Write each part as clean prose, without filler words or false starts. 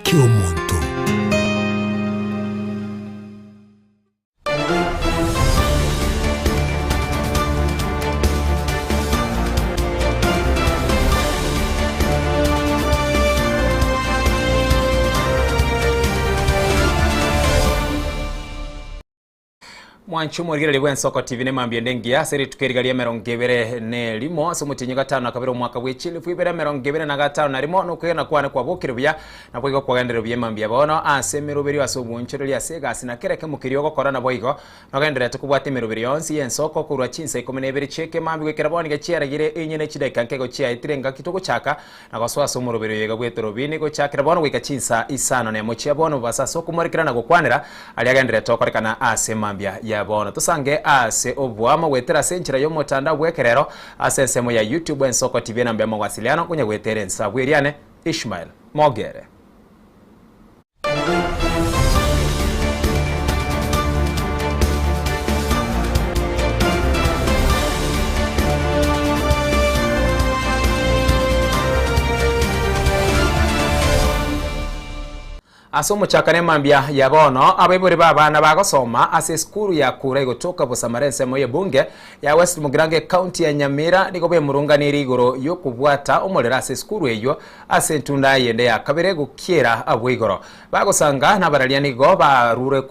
kera omonto. Mwanche omorigereria bw'Ensoko TV nemambia ende engiya ase rituko eriga ri'emerongo ebere na erimo ase omotienyi gatano na kabere omwaka bwe chilifu ibere emerongo ebere na gatano na rimo nokwegena kwane kwabokire buya naboigo kwagenderire buya emambia bono ase emeroberio ase obwoonchoreria ase egasi na kera ekemo keria ogokora naboigo nogendererete kobwata emeroberio yonsi y'ensoko korwa chinsa ikomi na ibere chi'ekemambia goikera bono iga chiaragire inye ne chidaika nkego chiaetire engaki togochaka Na gosoa ase omoroberi oyo iga bw'etorobini, gochakera bono goika chinsa isano nemo chia bono bobasa ase okomorekera na gokwanera aria agendererete gokorekana ase mambia ya bono. Tosange ase oboamo goetera ase enchera y'omotandao bw'ekerero ase ensemo ya YouTube Ensoko TV enamba y'amawasiliano konya goetera ensa bw'eriane Ishmael Mogere. Ase omochakano emambia ya bono, abaibori b'abana bagosoma ase esukuru ya Kura egotoka Bosamara ensemo y'ebunge ya West Mugirango ecounty ya Nyamira nigo bemurunganirie igoro y'okobwata omorero ase esukuru eyio Ase entunda eyende ya kabere gokiera agwo igoro, bagosanga nabararia nigo barure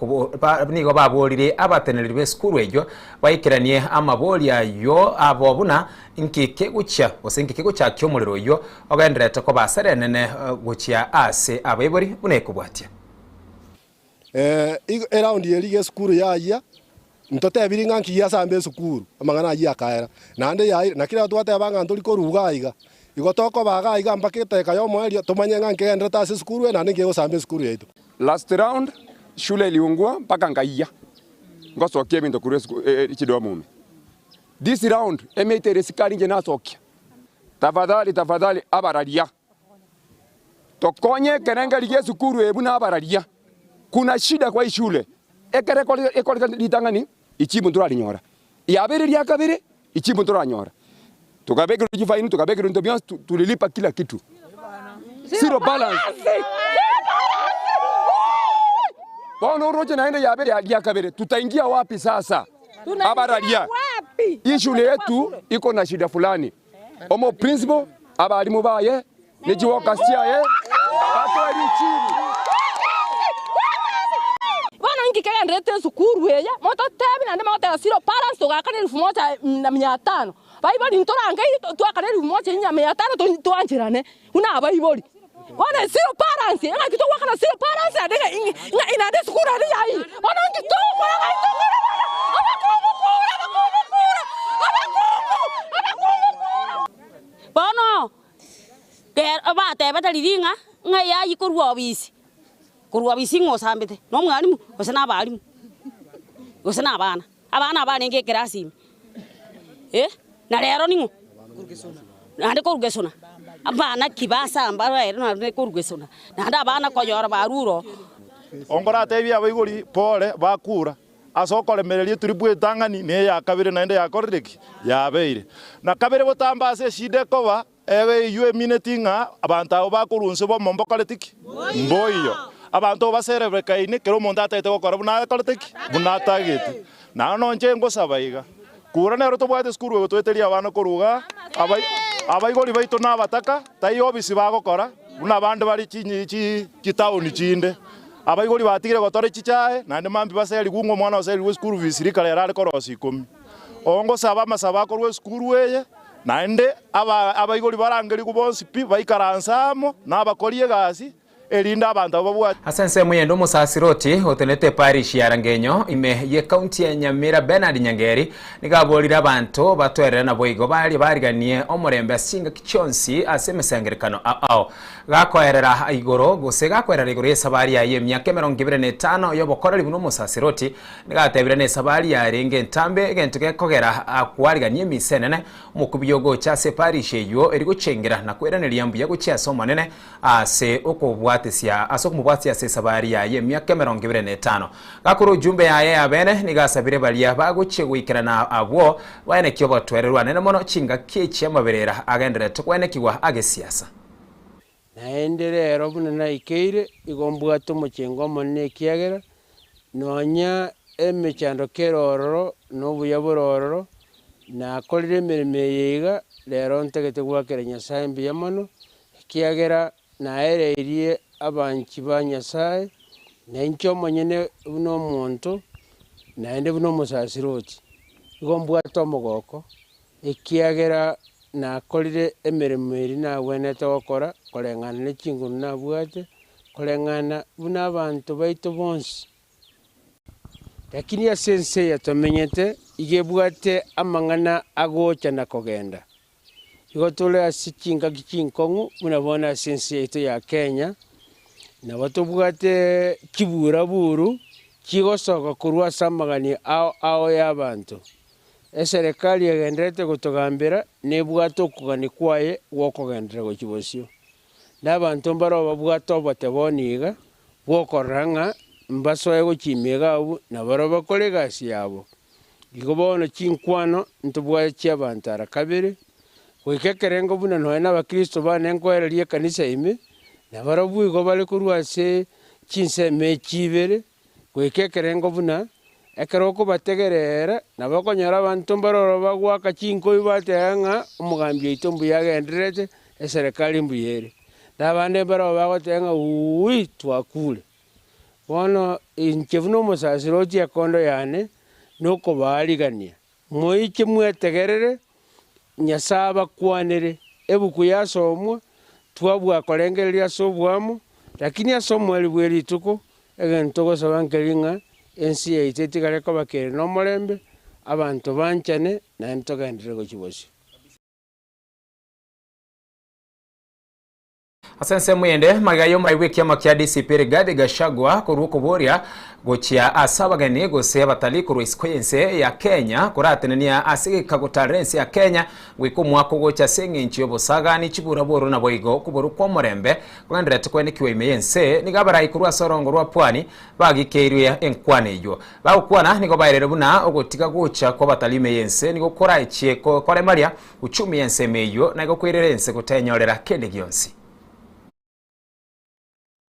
nigo baborire abateneneri b'esukuru eyio baikeranie amaborio ayio abo buna inki kegochia gose inki kegochakia omorero oyio ogendererete koba asara enene gochia ase abaibori buna ekobwatia. Eraundi eria iga esukuru yayia, ntotebiri ng'a nki giasamba esukuru, amang'ana ayio akaera. Naende yaye, naki rero twateba ng'a ntori koruga iga, igo tokoba iga iga mpaka eteka y'omoerio tomanye ng'a nkegenderete ase esukuru eye naende nki egosamba esukuru yaito. Last round shule iliungua mpaka nkayia ngosokia ebinto korwa esuku chidomu ime. This round emeito ere sikari inche nasokia. Tafadhali tafadhali abararia Tokonye ekerengerio gi'esukuru eye buna abararia. Kuna shida kwa ishule ekero ekoreka ritang'ani ichibu ntorarinyora, yabeire ria kabere ichibu ntoranyora. Tokabekerwa chifaini tokabekerwa ebinto bionsi tulilipa kila kitu. Zero balance. Bono oroche naende yabeire ria kabere tutaingia wapi sasa? Abararia ishule yetu iko na shida fulani. Omo principal, abalimu baye, ne chiworkers chiaye batoe richibu. Bono inki kegendererete esukuru eye? Mototebi naende mogoteba zero balance togaakana elfu moja na mia tano. Baibori ntorangerie toakane elfu moja na mia tano twancherane buna abaibori. Bono zero balance ng'aki togoakana zero balance naende ng'a naende esukuru naende yaye. Bono inki togokora ng'ai tokore bono? Abakungu kura abakungu kura abakungu abakungu kura. Bono rero batebete riria ng'a ng'ai ayio korwa obisi, korwa obisi ng'o osambete? Na omwalimu gose na abalimu gose na abana? Abana abarenge ekerasi ime, eh, na rero ning'o? Naende korwa gesona, abana ki basamba rero naende korwa gesona, naende abana konyora barure oo. Onkoratebie abaigori pore bakura ase okoremereria eturibu etang'ani na eya kabere naende yakorire ki? Yabeire. Na kabere botambe ase eshida ekoba, ebe eyio emineti ng'a abanto abo bakorwa inse bomo mbokoreti ki? Mboiyo. Abanto baserebekaine, kera omonto atagete gokora buna akorete ki? Buna atagete. Naende nonche ngosaba iga, kura nero tobwate esukuru egotweteria abana korwa igaa, abaigori baito nabataka, tai obisi bagokora, buna abande bare chitaoni chinde. Abaigori batigire gotora chichae, naende mambia baserigwe ng'a omwana oserigwe eschool fees rikara ere are korosia ikomi. Oo ngosaba amasabo akorwa esukuru eye, naende abaigori barangerigwe bonsi pi, baikaranse amo nabakori egasi, erinde abanto abwo babwate. Ase ensemo eyende omosasiroti otenenete eparish ya Rangenyo ime y'ecounty ya Nyamira Bernard Nyangeri nigo aborire abanto batoerere naboigo baria bariganie omorembe ase chingaki chionsi ase emesangerekano ao ao gakoerera igoro gose gakoerera igoro y'esabari yaye y'emiaka emerongo ebere na etano y'obokoreri buna omosasiroti nigo atebire nesabari yarenge entambe egento gekogera akwariganie emisa enene omokubi ogocha ase eparish eyio eri gochengera na koiraneria mbuya gochia ase Omonene Ase okobwatesia ase okomobwatia ase esabari yaye emiaka 25. Gakora ujumbe yaye ya bene, nigo asabire baria bagochia goikerana abwo baenekie obotoereru anene mono chingaki echi amaberera agendererete koenekigwa agesiasa. Naende rero buna naikeire, igo mbwate omochengo omonene ekiagera nonya emechando kere ororo, na obuya bore ororo, nakorire emeremo eye iga, rero ntagete goakera Nyasae mbuya mono, ekiagera naereirie abanchi ba Nyasae, na inche omonyene buna omonto, naende buna omosasiroti, igo mbwate omogoko, Ekiagera nakorire emeremo eria nagwenerete gokora koreng'ana ne chinguru nabwate, koreng'ana buna abanto baito bonsi. Lakini ase ense eye tomenyete iga ebwate amang'ana agocha na kogenda. Igo tore ase chingaki chinkong'u buna bono ase ense yaito ya Kenya, nabo tobwate chiburaburu chigosoka korwa ase amagani ao ao y'abanto. Eserekari egendererete gotogambera nebwate okogania kwaye gw'okogenderera gochia bosio. Na abanto mbareo babwate oboteboni iga bw'okorora ng'a mbasoe gochia ime iga abwo nabarabwo bakore egasi yabo. Igo bono chinkwano ntobwate chi'abanto ara kabere, goika ekerengo buna nonya nabakristo bane nkoereria ekanisa ime, nabarabwo igo bare korwa ase chinsemo echi ibere, Goika ekerengo buna, ekero okobategerera, nabo okonyora abanto mbare ororo bagoaka chinkobi bateba ng'a omogambi oito mbuya agendererete, eserekari mbuya ere. Na abande mbare ororo bagoteba ng'a uuwi twakure. Bono inche buna omosasiroti ekondo yane, nokobaarigania, moiche mwetegerere, Nyasae abakwanere, ebuku yasomwa, twabua korengereria ase oboamo, lakini ase omoerio bwe rituko, egento togosaba nkeri ng'a ense yaito etigare koba kere nomorembe, abanto banchane, naende togenderere gochia bosio. Ase ensemo ende, magega y'omorai bw'ekiama kia DCP Rigathi Gachagua korwa okoboria gochia ase abageni gose abatalii korwa isiko y'ense ya Kenya koratenenia ase egeka gotarera ense ya Kenya goika omwaka ogocha ase eng'encho y'obosagani chiburaburu naboigo okoborwa kw'omorembe kogendererete koenekiwa ime y'ense nigo abarai korwa ase orongo rwa Pwani bagikeirwe enkwana eyio. Bagokwana nigo baerire buna ogotiga gocha kw'abatalii ime y'ense nigo koraechie koremaria Uchumi y'ensemo eyio na igo ense gotenyorera kende gionsi.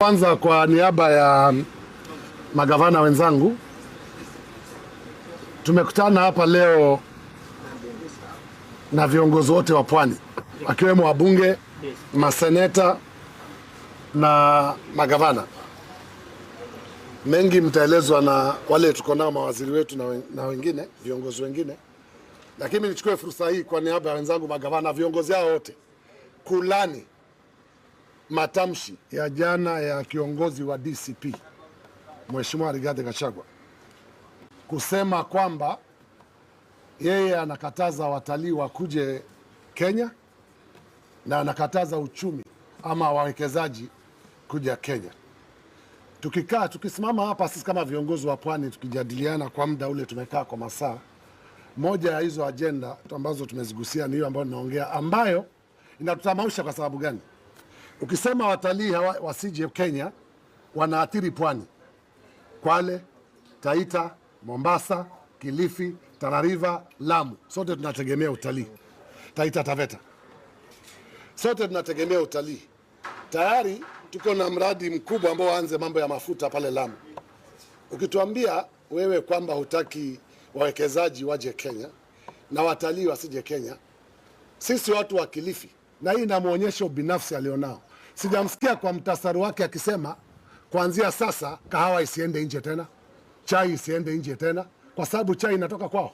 Kwanza kwa niaba ya magavana wenzangu tumekutana hapa leo na viongozi wote wa pwani wakiwemo wabunge, maseneta na magavana. Mengi mtaelezwa na wale tuko nao mawaziri wetu na wengine viongozi wengine. Lakini nichukue fursa hii kwa niaba ya wenzangu magavana, viongozi hao wote kulani matamshi ya jana ya kiongozi wa DCP Mheshimiwa Rigathi Gachagua kusema kwamba yeye anakataza watalii wakuje Kenya na anakataza uchumi ama wawekezaji kuja Kenya. Tukikaa tukisimama hapa sisi kama viongozi wa pwani tukijadiliana kwa muda ule tumekaa kwa masaa, moja ya hizo ajenda ambazo tumezigusia ni hiyo ambayo ninaongea, ambayo inatutamausha. Kwa sababu gani? Ukisema watalii wasije Kenya, wanaathiri pwani, Kwale, Taita, Mombasa, Kilifi, Tana River, Lamu, sote tunategemea utalii. Taita Taveta, sote tunategemea utalii. Tayari tuko na mradi mkubwa ambao waanze mambo ya mafuta pale Lamu. Ukituambia wewe kwamba hutaki wawekezaji waje Kenya na watalii wasije Kenya, sisi watu wa Kilifi, na hii inamwonyesha ubinafsi alionao. Sijamsikia kwa mtasari wake akisema kuanzia sasa kahawa isiende nje tena, chai isiende nje tena, kwa sababu chai inatoka kwao,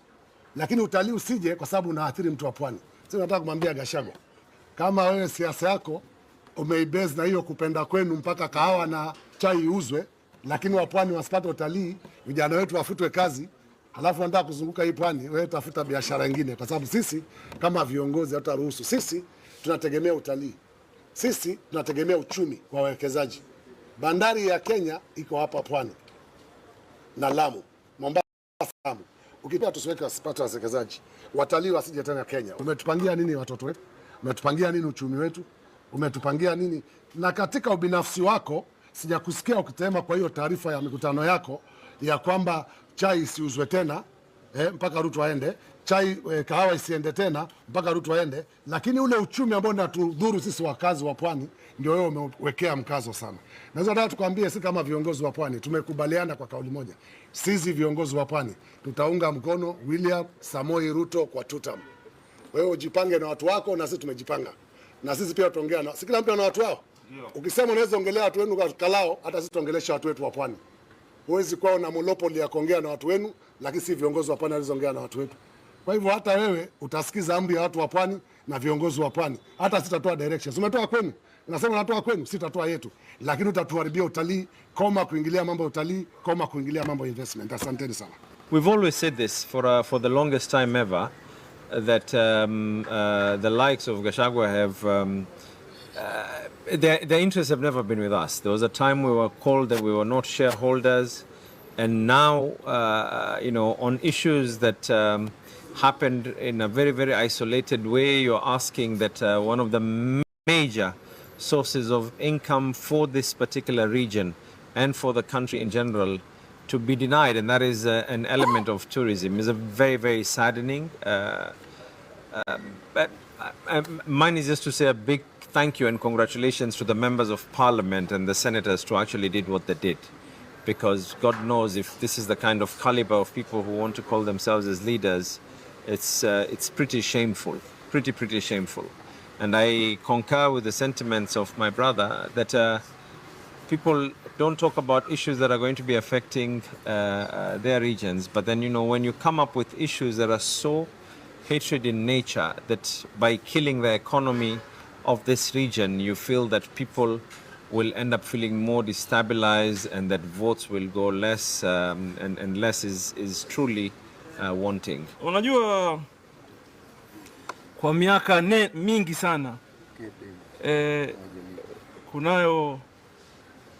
lakini utalii usije, kwa sababu unaathiri mtu wa pwani. Sasa nataka kumwambia Gachagua, kama wewe siasa yako umeibase na hiyo kupenda kwenu mpaka kahawa na chai iuzwe, lakini wa pwani wasipate utalii, vijana wetu wafutwe kazi, halafu wanataka kuzunguka hii pwani, wewe tafuta biashara nyingine, kwa sababu sisi kama viongozi hatutaruhusu. Sisi tunategemea utalii, sisi tunategemea uchumi wa wawekezaji. Bandari ya Kenya iko hapa pwani na Lamu, Mombasa, Lamu. Ukipea tusiweke wasipate wawekezaji, watalii wasije tena Kenya. Umetupangia nini watoto wetu? Umetupangia nini uchumi wetu? Umetupangia nini? Na katika ubinafsi wako sijakusikia ukitema kwa hiyo taarifa ya mikutano yako ya kwamba chai isiuzwe tena, eh, mpaka Ruto aende, chai eh, kahawa isiende tena mpaka Ruto aende, lakini ule uchumi ambao unatudhuru sisi wakazi wa pwani ndio wewe umewekea mkazo sana. Naweza nataka tukwambie, si kama viongozi wa pwani tumekubaliana kwa kauli moja, sisi viongozi wa pwani tutaunga mkono William Samoei Ruto kwa tutam. Wewe ujipange na watu wako, na sisi tumejipanga, na sisi pia tutaongea na si kila mtu ana watu wao. Ukisema unaweza ongelea watu wenu kwa Kalao, hata sisi tuongelesha watu wetu wa pwani. Huwezi kuwa na monopoli ya kuongea na watu wenu, lakini si viongozi wa pwani walizoongea na watu wetu. Kwa hivyo hata wewe utasikiza amri ya watu wa pwani na viongozi wa pwani. Hata sitatoa directions. Umetoa kwenu, unasema unatoa kwenu, sitatoa yetu, lakini utatuharibia utalii. Koma kuingilia mambo ya utalii, koma kuingilia mambo ya investment. Asanteni sana. We've always said this for the longest time ever that the likes of Gachagua have their interests have never been with us. There was a time we were called that we were not shareholders, and now, on issues that happened in a very, very isolated way, you're asking that one of the major sources of income for this particular region and for the country in general to be denied, and that is an element of tourism. Is a very, very saddening. But mine is just to say a big thank you and congratulations to the members of parliament and the senators to actually did what they did. Because God knows if this is the kind of caliber of people who want to call themselves as leaders, it's pretty shameful, pretty, pretty shameful. And I concur with the sentiments of my brother that people don't talk about issues that are going to be affecting their regions. But then, when you come up with issues that are so hatred in nature that by killing the economy of this region, you feel that people will end up feeling more destabilized and that votes will go less and less is truly wanting. Unajua, kwa miaka mingi sana kunayo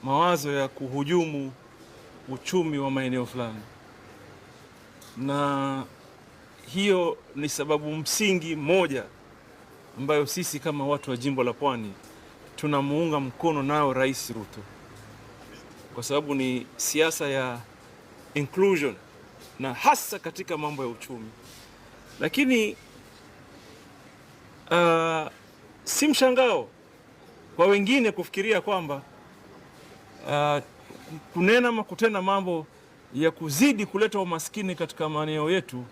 mawazo ya kuhujumu uchumi wa maeneo fulani, na hiyo ni sababu msingi moja ambayo sisi kama watu wa jimbo la Pwani tunamuunga mkono nao Rais Ruto, kwa sababu ni siasa ya inclusion na hasa katika mambo ya uchumi. Lakini si mshangao kwa wengine kufikiria kwamba kunena ama kutenda mambo ya kuzidi kuleta umaskini katika maeneo yetu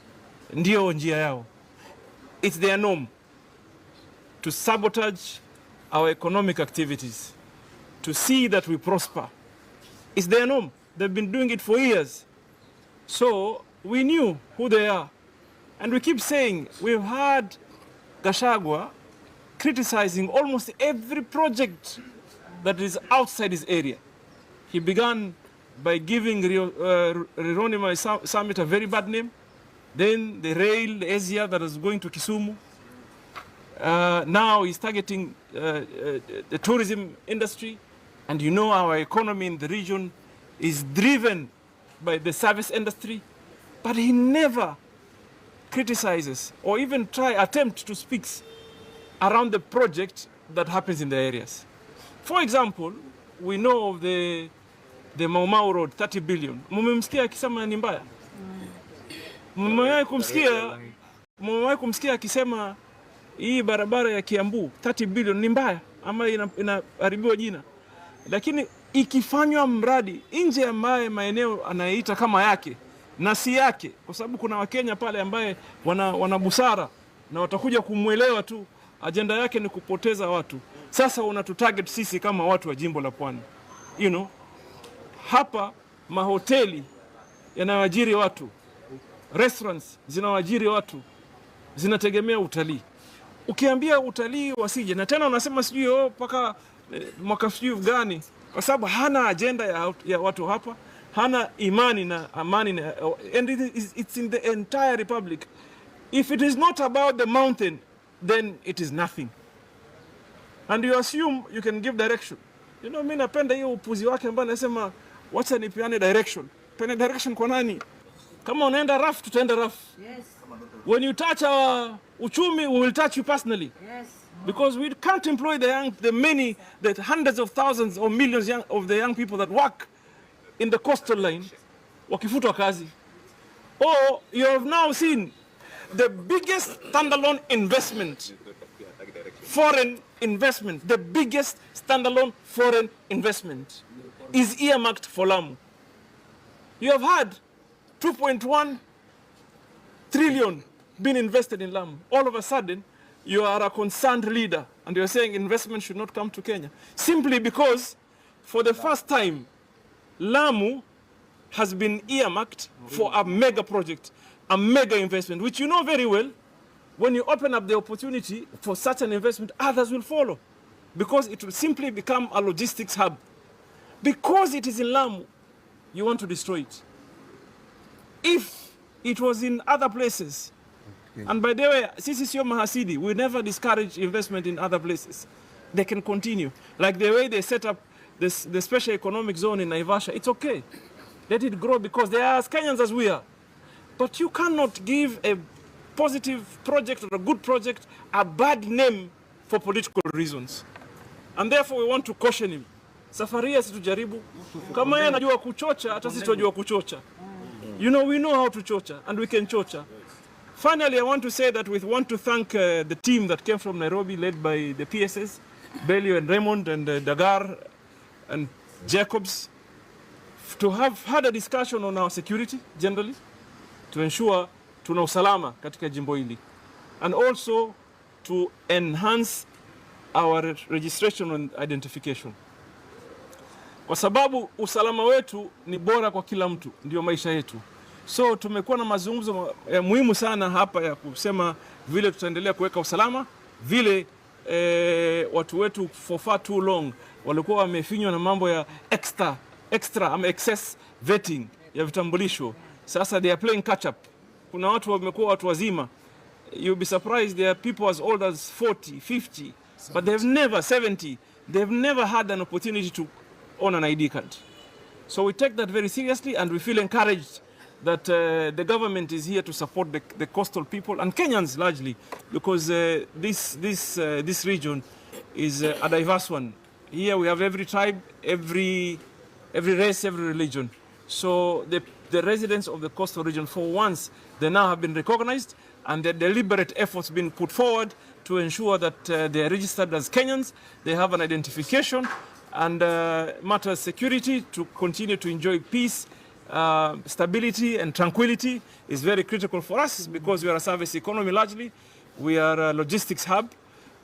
ndiyo njia yao. It's their norm to sabotage our economic activities, to see that we prosper. It's their norm. They've been doing it for years. So we knew who they are. And we keep saying we've had Gachagua criticizing almost every project that is outside his area. He began by giving Rironi Summit a very bad name. Then the rail, the SGR that is going to Kisumu. Now he's targeting the tourism industry. And you know our economy in the region is driven by the service industry. But he never criticizes or even try attempt to speak around the project that happens in the areas. For example, we know of the Mau Mau Road 30 billion. Mumemsikia akisema ni mbaya? Mumewahi kumsikia akisema hii barabara ya Kiambu 30 billion ni mbaya ama inaharibiwa jina? Lakini ikifanywa mradi nje ambaye maeneo anayeita kama yake na si yake, kwa sababu kuna Wakenya pale ambaye wana busara na watakuja kumwelewa tu, ajenda yake ni kupoteza watu. Sasa unatutarget sisi kama watu wa jimbo la Pwani. Hapa mahoteli yanayoajiri watu, restaurants zinaoajiri watu zinategemea utalii. Ukiambia utalii wasije, na tena unasema sijui oh, mpaka mwaka sijui gani, kwa sababu hana ajenda ya watu hapa, hana imani na amani na, and it's in the entire republic. If it is not about the mountain, then it is nothing. And you assume you can give direction. Mi napenda hiyo upuzi wake ambayo anasema wacha nipeane direction. Peane direction kwa nani? Kama unaenda rough, tutaenda rough. When you touch our uchumi, we will touch you personally. Because we can't employ the young, the many, the hundreds of thousands or millions of the young people that work in the coastal line wakifutwa kazi. Oh, you have now seen the biggest standalone investment, foreign investment, the biggest standalone foreign investment is earmarked for Lamu. You have had 2.1 trillion being invested in Lamu. All of a sudden, you are a concerned leader and you're saying investment should not come to Kenya. Simply because, for the first time, Lamu has been earmarked for a mega project, a mega investment, which you know very well, when you open up the opportunity for such an investment, others will follow because it will simply become a logistics hub. Because it is in Lamu, you want to destroy it. If it was in other places, and by the way, sisi sio mahasidi, we never discourage investment in other places. They can continue. Like the way they set up this, the special economic zone in Naivasha, it's okay. Let it grow because they are as Kenyans as we are. But you cannot give a positive project or a good project a bad name for political reasons. And therefore we want to caution him. Safari hii asitujaribu. Kama yeye anajua kuchocha, hata sisi tunajua kuchocha. You know, we know how to chocha and we can chocha. Finally, I want to say that we want to thank the team that came from Nairobi, led by the PSS, Belio and Raymond and Dagar and Jacobs, to have had a discussion on our security generally, to ensure tuna usalama katika jimbo hili, and also to enhance our registration and identification, kwa sababu usalama wetu ni bora kwa kila mtu, ndio maisha yetu. So tumekuwa na mazungumzo ya muhimu sana hapa ya kusema vile tutaendelea kuweka usalama, vile watu wetu for far too long walikuwa wamefinywa na mambo ya extra ama excess vetting ya vitambulisho. Sasa they are playing catch up. Kuna watu wamekuwa watu wazima. You'll be surprised there are people as old as 40, 50, but they've never 70, they've never had an opportunity to own an ID card. So we take that very seriously and we feel encouraged that the government is here to support the coastal people and Kenyans largely, because this region is a diverse one. Here we have every tribe, every race, every religion. So the residents of the coastal region, for once, they now have been recognized and the deliberate efforts been put forward to ensure that they are registered as Kenyans, they have an identification, and matters security to continue to enjoy peace, stability and tranquility is very critical for us because we are a service economy largely. We are a logistics hub,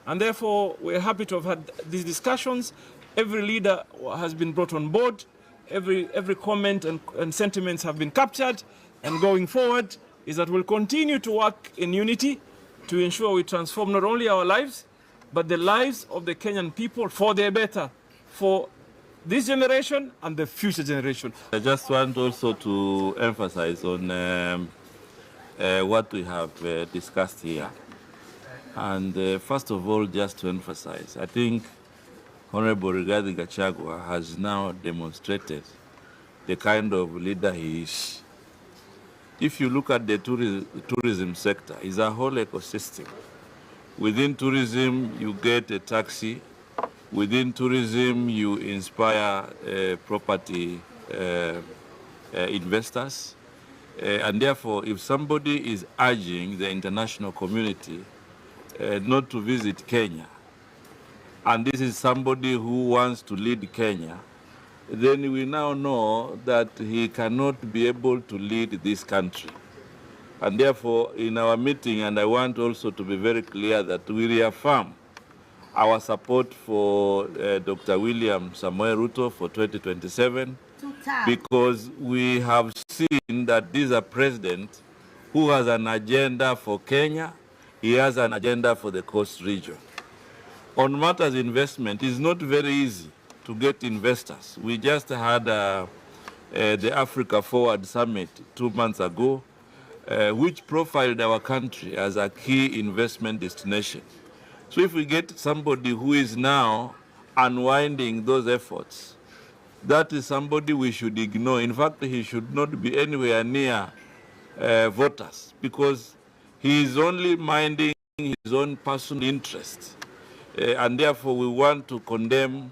and therefore we are happy to have had these discussions. Every leader has been brought on board. Every comment and sentiments have been captured, and going forward is that we'll continue to work in unity to ensure we transform not only our lives, but the lives of the Kenyan people for their better, for this generation and the future generation. I just want also to emphasize on what we have discussed here. And first of all, just to emphasize, I think Honorable Rigathi Gachagua has now demonstrated the kind of leader he is. If you look at the tourism sector, it's a whole ecosystem. Within tourism, you get a taxi. Within tourism, you inspire property investors. And therefore, if somebody is urging the international community not to visit Kenya, and this is somebody who wants to lead Kenya, then we now know that he cannot be able to lead this country. And therefore, in our meeting, and I want also to be very clear that we reaffirm our support for Dr. William Samoei Ruto for 2027, because we have seen that this is a president who has an agenda for Kenya, he has an agenda for the coast region. On matters investment, it's not very easy to get investors. We just had the Africa Forward Summit 2 months ago, which profiled our country as a key investment destination. So if we get somebody who is now unwinding those efforts, that is somebody we should ignore. In fact, he should not be anywhere near voters, because he is only minding his own personal interest. And therefore, we want to condemn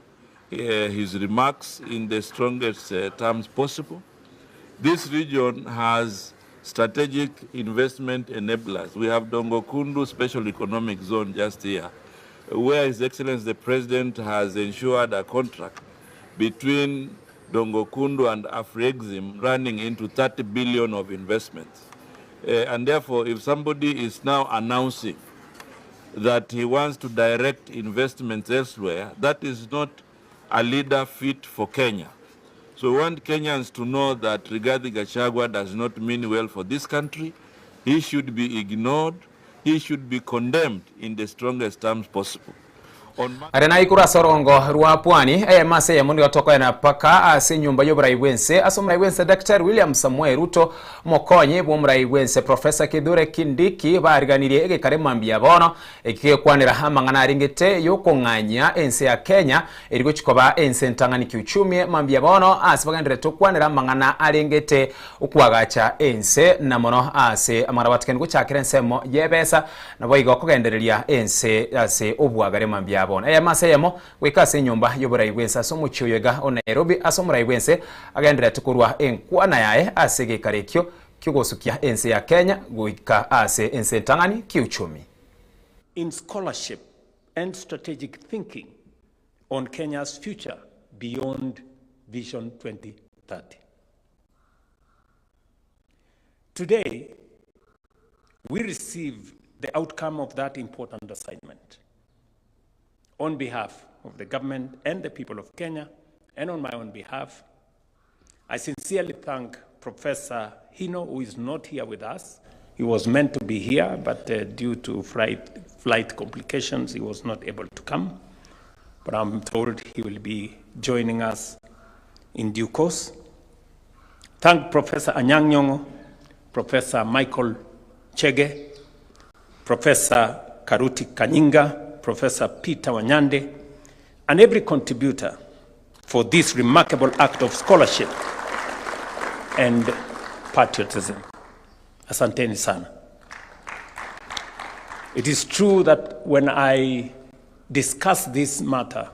his remarks in the strongest terms possible. This region has strategic investment enablers. We have Dongo Kundu Special Economic Zone just here, where His Excellency the President has ensured a contract between Dongo Kundu and Afrexim running into 30 billion of investments. And therefore, if somebody is now announcing that he wants to direct investments elsewhere, that is not a leader fit for Kenya. So we want Kenyans to know that Rigathi Gachagua does not mean well for this country. He should be ignored. He should be condemned in the strongest terms possible. Aria naikure ase orongo rwa Pwani, eyemo ase eyemo nigo tokoena mpaka ase enyomba y'oborai bw'ense ase omorai bw'ense Daktari William Samoei Ruto, omokonyi bw'omorai bw'ense Professor Kithure Kindiki bariganirie egekare mambia bono eki gekwanera amang'ana arengete y'okong'anyia ense ya Kenya eri gochia koba ense entang'ani kiuchumi mambia bono ase bagendererete okwanera amang'ana arengete okwagacha ense na mono ase amang'ana batikani gochakera ensemo y'ebesa Naboigo kogendereria ense ase obwagare mambia bono. Eyemo ase eyemo, goika ase enyomba y'oborai bw'ense ase omochie oyo iga o Nairobi, ase omorai bw'ense agendererete korwa enkwana yaye ase egeikaro ekio ki'ogosukia ense ya Kenya goika ase ense entang'ani ki'uchumi. In scholarship and strategic thinking on Kenya's future beyond Vision 2030. Today, we receive the outcome of that important assignment. On behalf of the government and the people of Kenya, and on my own behalf, I sincerely thank Professor Hino, who is not here with us. He was meant to be here, but uh, due to flight, flight complications, he was not able to come. But I'm told he will be joining us in due course. Thank Professor Anyang' Nyong'o, Professor Michael Chege, Professor Karuti Kanyinga, Professor Peter Wanyande, and every contributor for this remarkable act of scholarship and patriotism. Asanteni sana. It is true that when I discuss this matter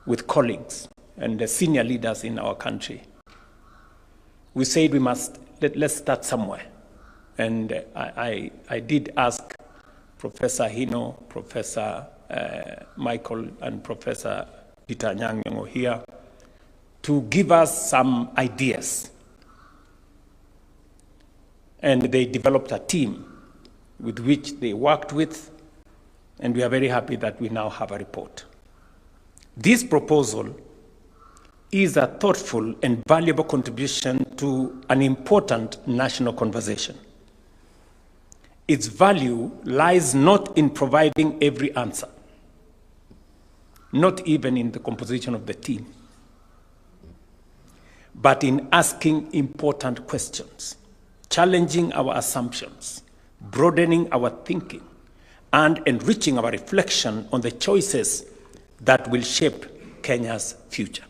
with colleagues and the senior leaders in our country, we said we must let, let's start somewhere. And I, I, I did ask Professor Hino, Professor uh, Michael, and Professor Peter Anyang' here to give us some ideas. And they developed a team with which they worked with, and we are very happy that we now have a report. This proposal is a thoughtful and valuable contribution to an important national conversation. Its value lies not in providing every answer, not even in the composition of the team, but in asking important questions, challenging our assumptions, broadening our thinking, and enriching our reflection on the choices that will shape Kenya's future.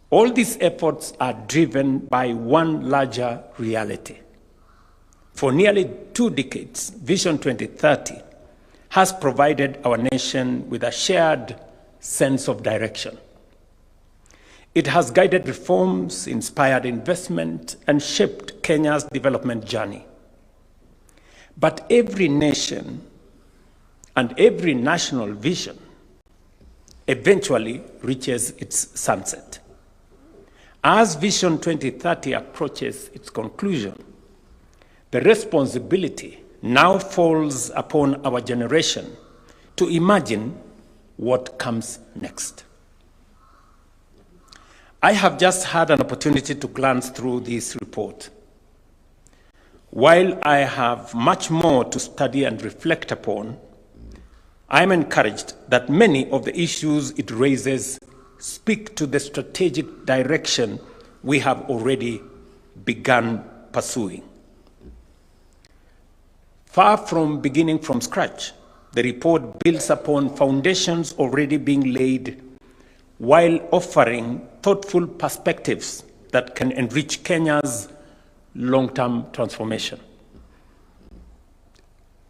All these efforts are driven by one larger reality. For nearly two decades, Vision 2030 has provided our nation with a shared sense of direction. It has guided reforms, inspired investment, and shaped Kenya's development journey. But every nation and every national vision eventually reaches its sunset. As Vision 2030 approaches its conclusion, the responsibility now falls upon our generation to imagine what comes next. I have just had an opportunity to glance through this report. While I have much more to study and reflect upon, I am encouraged that many of the issues it raises speak to the strategic direction we have already begun pursuing. Far from beginning from scratch, the report builds upon foundations already being laid while offering thoughtful perspectives that can enrich Kenya's long term transformation.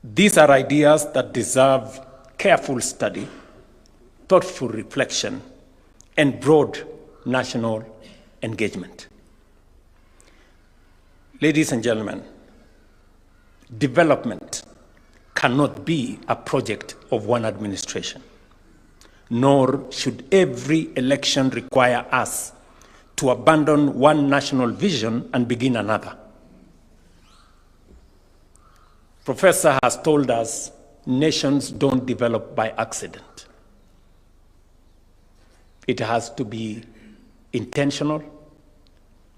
These are ideas that deserve careful study, thoughtful reflection, and broad national engagement. Ladies and gentlemen, development cannot be a project of one administration, nor should every election require us to abandon one national vision and begin another. Professor has told us nations don't develop by accident. It has to be intentional,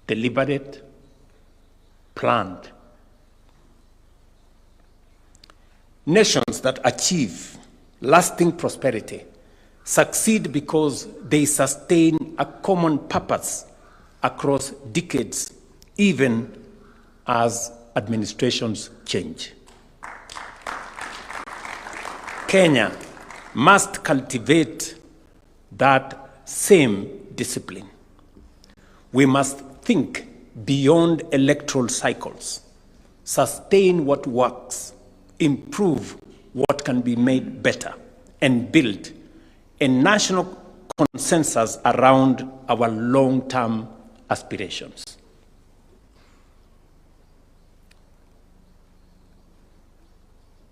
deliberate, planned. Nations that achieve lasting prosperity succeed because they sustain a common purpose across decades, even as administrations change. Kenya must cultivate that same discipline. We must think beyond electoral cycles, sustain what works, improve what can be made better, and build a national consensus around our long term aspirations.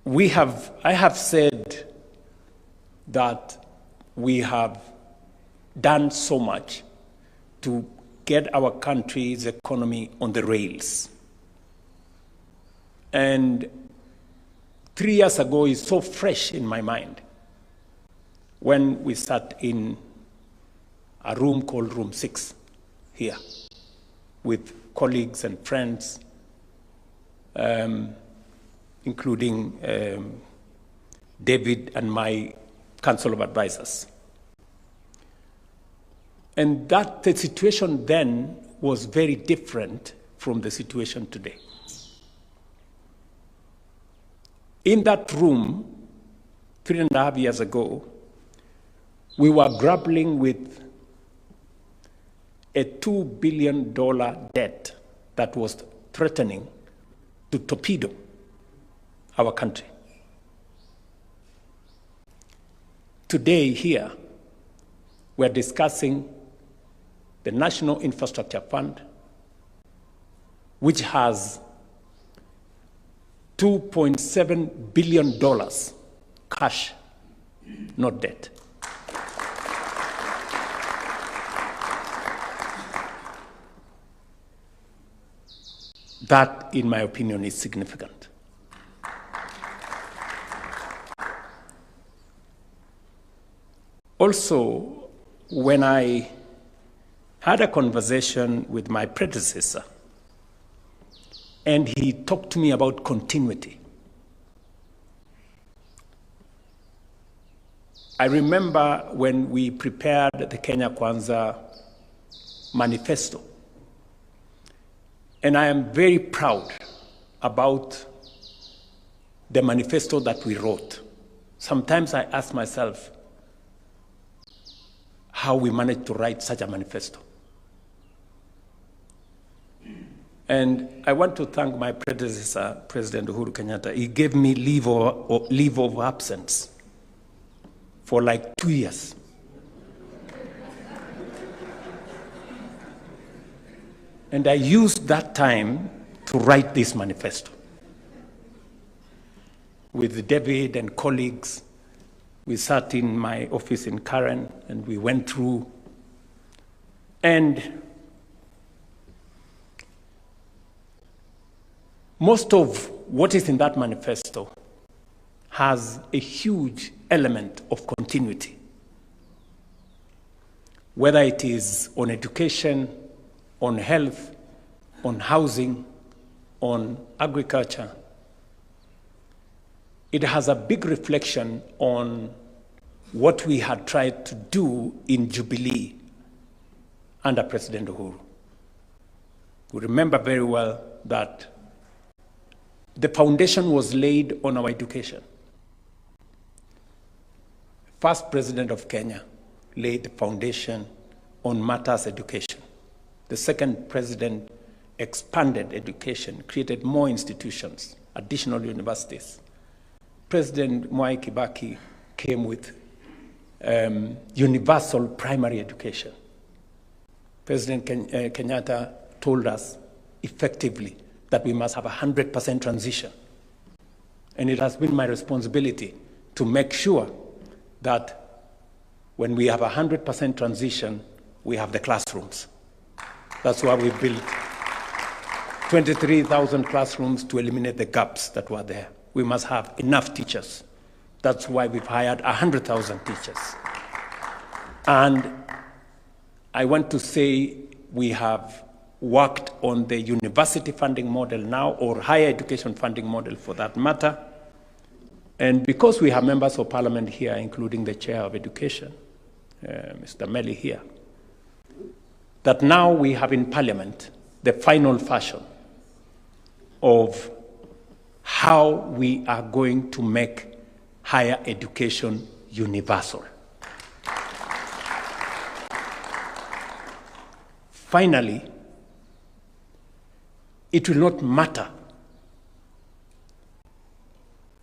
We have, I have said that we have done so much to get our country's economy on the rails. And 3 years ago is so fresh in my mind when we sat in a room called Room 6 here with colleagues and friends, including David and my council of advisors. And that the situation then was very different from the situation today. In that room, 3.5 years ago, we were grappling with a $2 billion debt that was threatening to torpedo our country. Today, here, we're discussing the National Infrastructure Fund, which has $2.7 billion cash, not debt. That, in my opinion, is significant. Also, when I had a conversation with my predecessor, and he talked to me about continuity. I remember when we prepared the Kenya Kwanza manifesto, and I am very proud about the manifesto that we wrote. Sometimes I ask myself how we managed to write such a manifesto. And I want to thank my predecessor, President Uhuru Kenyatta. He gave me leave of absence for like 2 years. And I used that time to write this manifesto. With David and colleagues, we sat in my office in Karen and we went through. And most of what is in that manifesto has a huge element of continuity. Whether it is on education, on health, on housing, on agriculture, it has a big reflection on what we had tried to do in Jubilee under President Uhuru. We remember very well that the foundation was laid on our education. First president of Kenya laid the foundation on matters education. The second president expanded education, created more institutions, additional universities. President Mwai Kibaki came with universal primary education. President Kenyatta told us effectively that we must have a 100% transition. And it has been my responsibility to make sure that when we have a 100% transition, we have the classrooms. That's why we built 23,000 classrooms to eliminate the gaps that were there. We must have enough teachers. That's why we've hired 100,000 teachers. And I want to say we have worked on the university funding model now, or higher education funding model for that matter. And because we have members of parliament here, including the chair of education, Mr. Melly here, that now we have in parliament the final fashion of how we are going to make higher education universal. Finally, it will not matter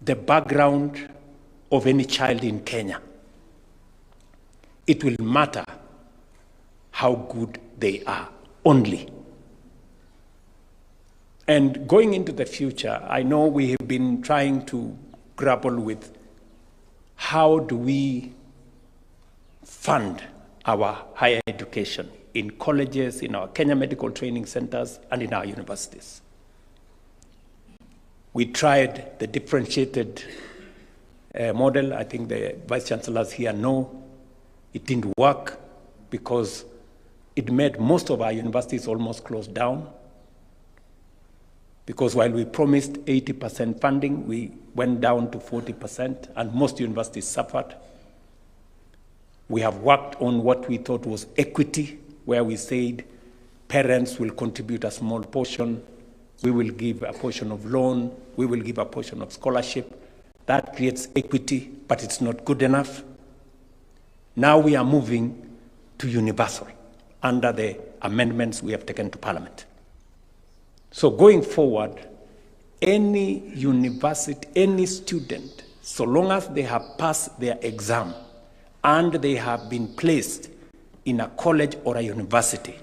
the background of any child in Kenya. It will matter how good they are only. And going into the future, I know we have been trying to grapple with how do we fund our higher education in colleges, in our Kenya Medical Training Centers, and in our universities. We tried the differentiated model. I think the vice chancellors here know it didn't work because it made most of our universities almost close down. Because while we promised 80% funding, we went down to 40%, and most universities suffered. We have worked on what we thought was equity, where we said parents will contribute a small portion, we will give a portion of loan, we will give a portion of scholarship. That creates equity, but it's not good enough. Now we are moving to universal under the amendments we have taken to Parliament. So going forward, any university, any student, so long as they have passed their exam and they have been placed in a college or a university,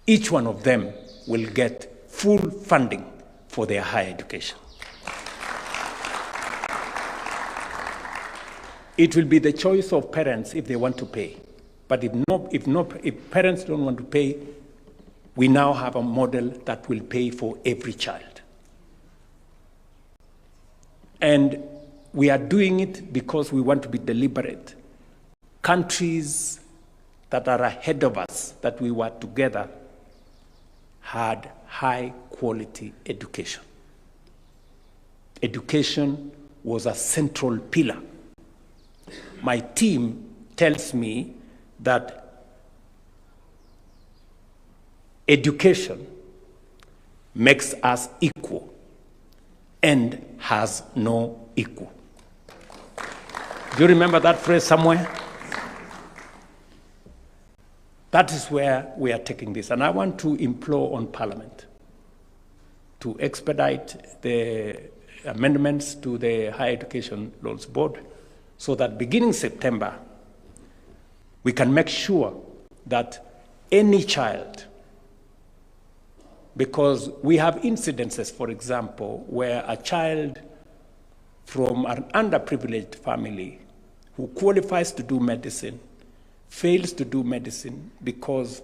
each one of them will get full funding for their higher education. It will be the choice of parents if they want to pay. But if parents don't want to pay, we now have a model that will pay for every child. And we are doing it because we want to be deliberate. Countries that are ahead of us, that we were together, had high quality education. Education was a central pillar. My team tells me that education makes us equal and has no equal. Do you remember that phrase somewhere? That is where we are taking this. And I want to implore on Parliament to expedite the amendments to the Higher Education Loans Board so that beginning September, we can make sure that any child, because we have incidences, for example, where a child from an underprivileged family who qualifies to do medicine fails to do medicine because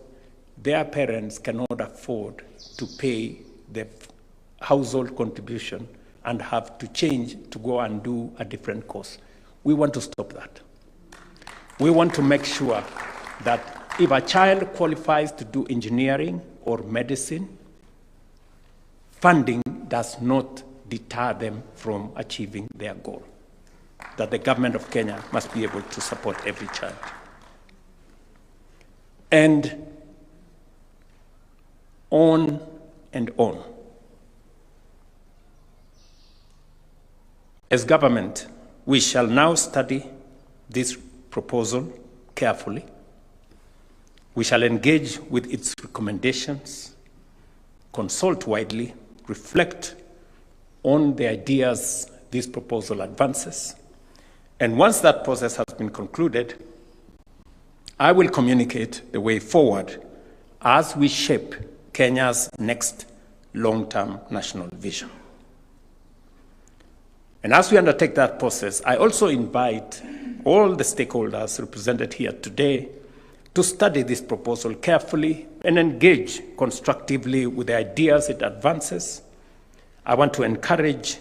their parents cannot afford to pay the household contribution and have to change to go and do a different course. We want to stop that. We want to make sure that if a child qualifies to do engineering or medicine, funding does not deter them from achieving their goal, that the government of Kenya must be able to support every child. And on and on. As government, we shall now study this proposal carefully. We shall engage with its recommendations, consult widely, reflect on the ideas this proposal advances. And once that process has been concluded, I will communicate the way forward as we shape Kenya's next long term national vision. And as we undertake that process, I also invite all the stakeholders represented here today to study this proposal carefully and engage constructively with the ideas it advances. I want to encourage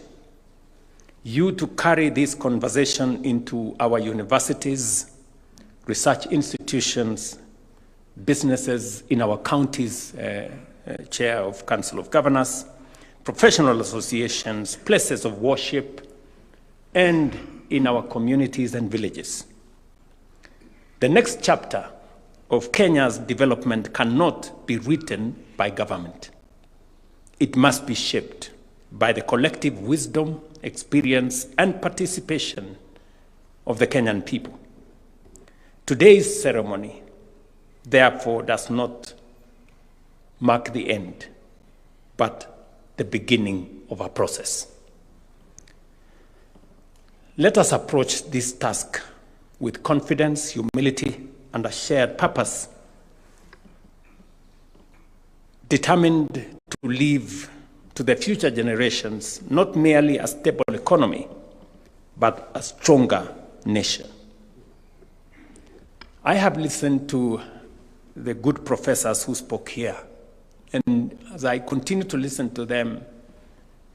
you to carry this conversation into our universities, research institutions, businesses in our counties, uh, uh, chair of Council of Governors, professional associations, places of worship, and in our communities and villages. The next chapter of Kenya's development cannot be written by government. It must be shaped by the collective wisdom, experience, and participation of the Kenyan people. Today's ceremony, therefore, does not mark the end, but the beginning of a process. Let us approach this task with confidence, humility, and a shared purpose, determined to leave to the future generations not merely a stable economy, but a stronger nation. I have listened to the good professors who spoke here, and as I continue to listen to them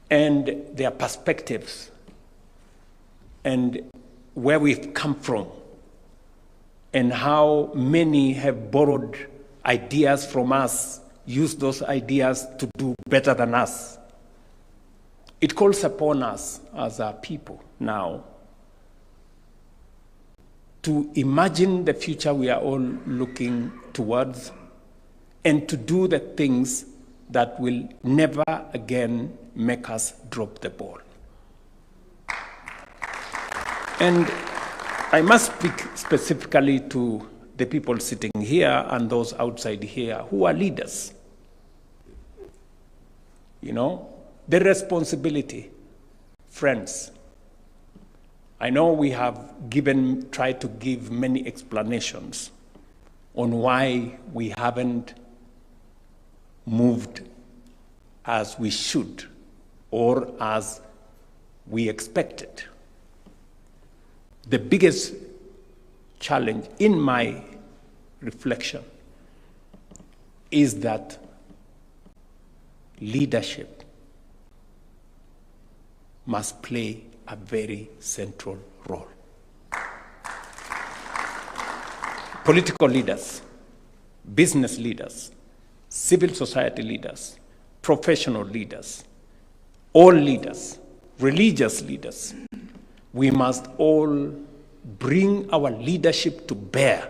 and their perspectives and where we've come from and how many have borrowed ideas from us, used those ideas to do better than us. It calls upon us as a people now to imagine the future we are all looking towards and to do the things that will never again make us drop the ball. And I must speak specifically to the people sitting here and those outside here who are leaders. You know, the responsibility, friends. I know we have given, tried to give many explanations on why we haven't moved as we should or as we expected. The biggest challenge in my reflection is that leadership must play a very central role. Political leaders, business leaders, civil society leaders, professional leaders, all leaders, religious leaders, we must all bring our leadership to bear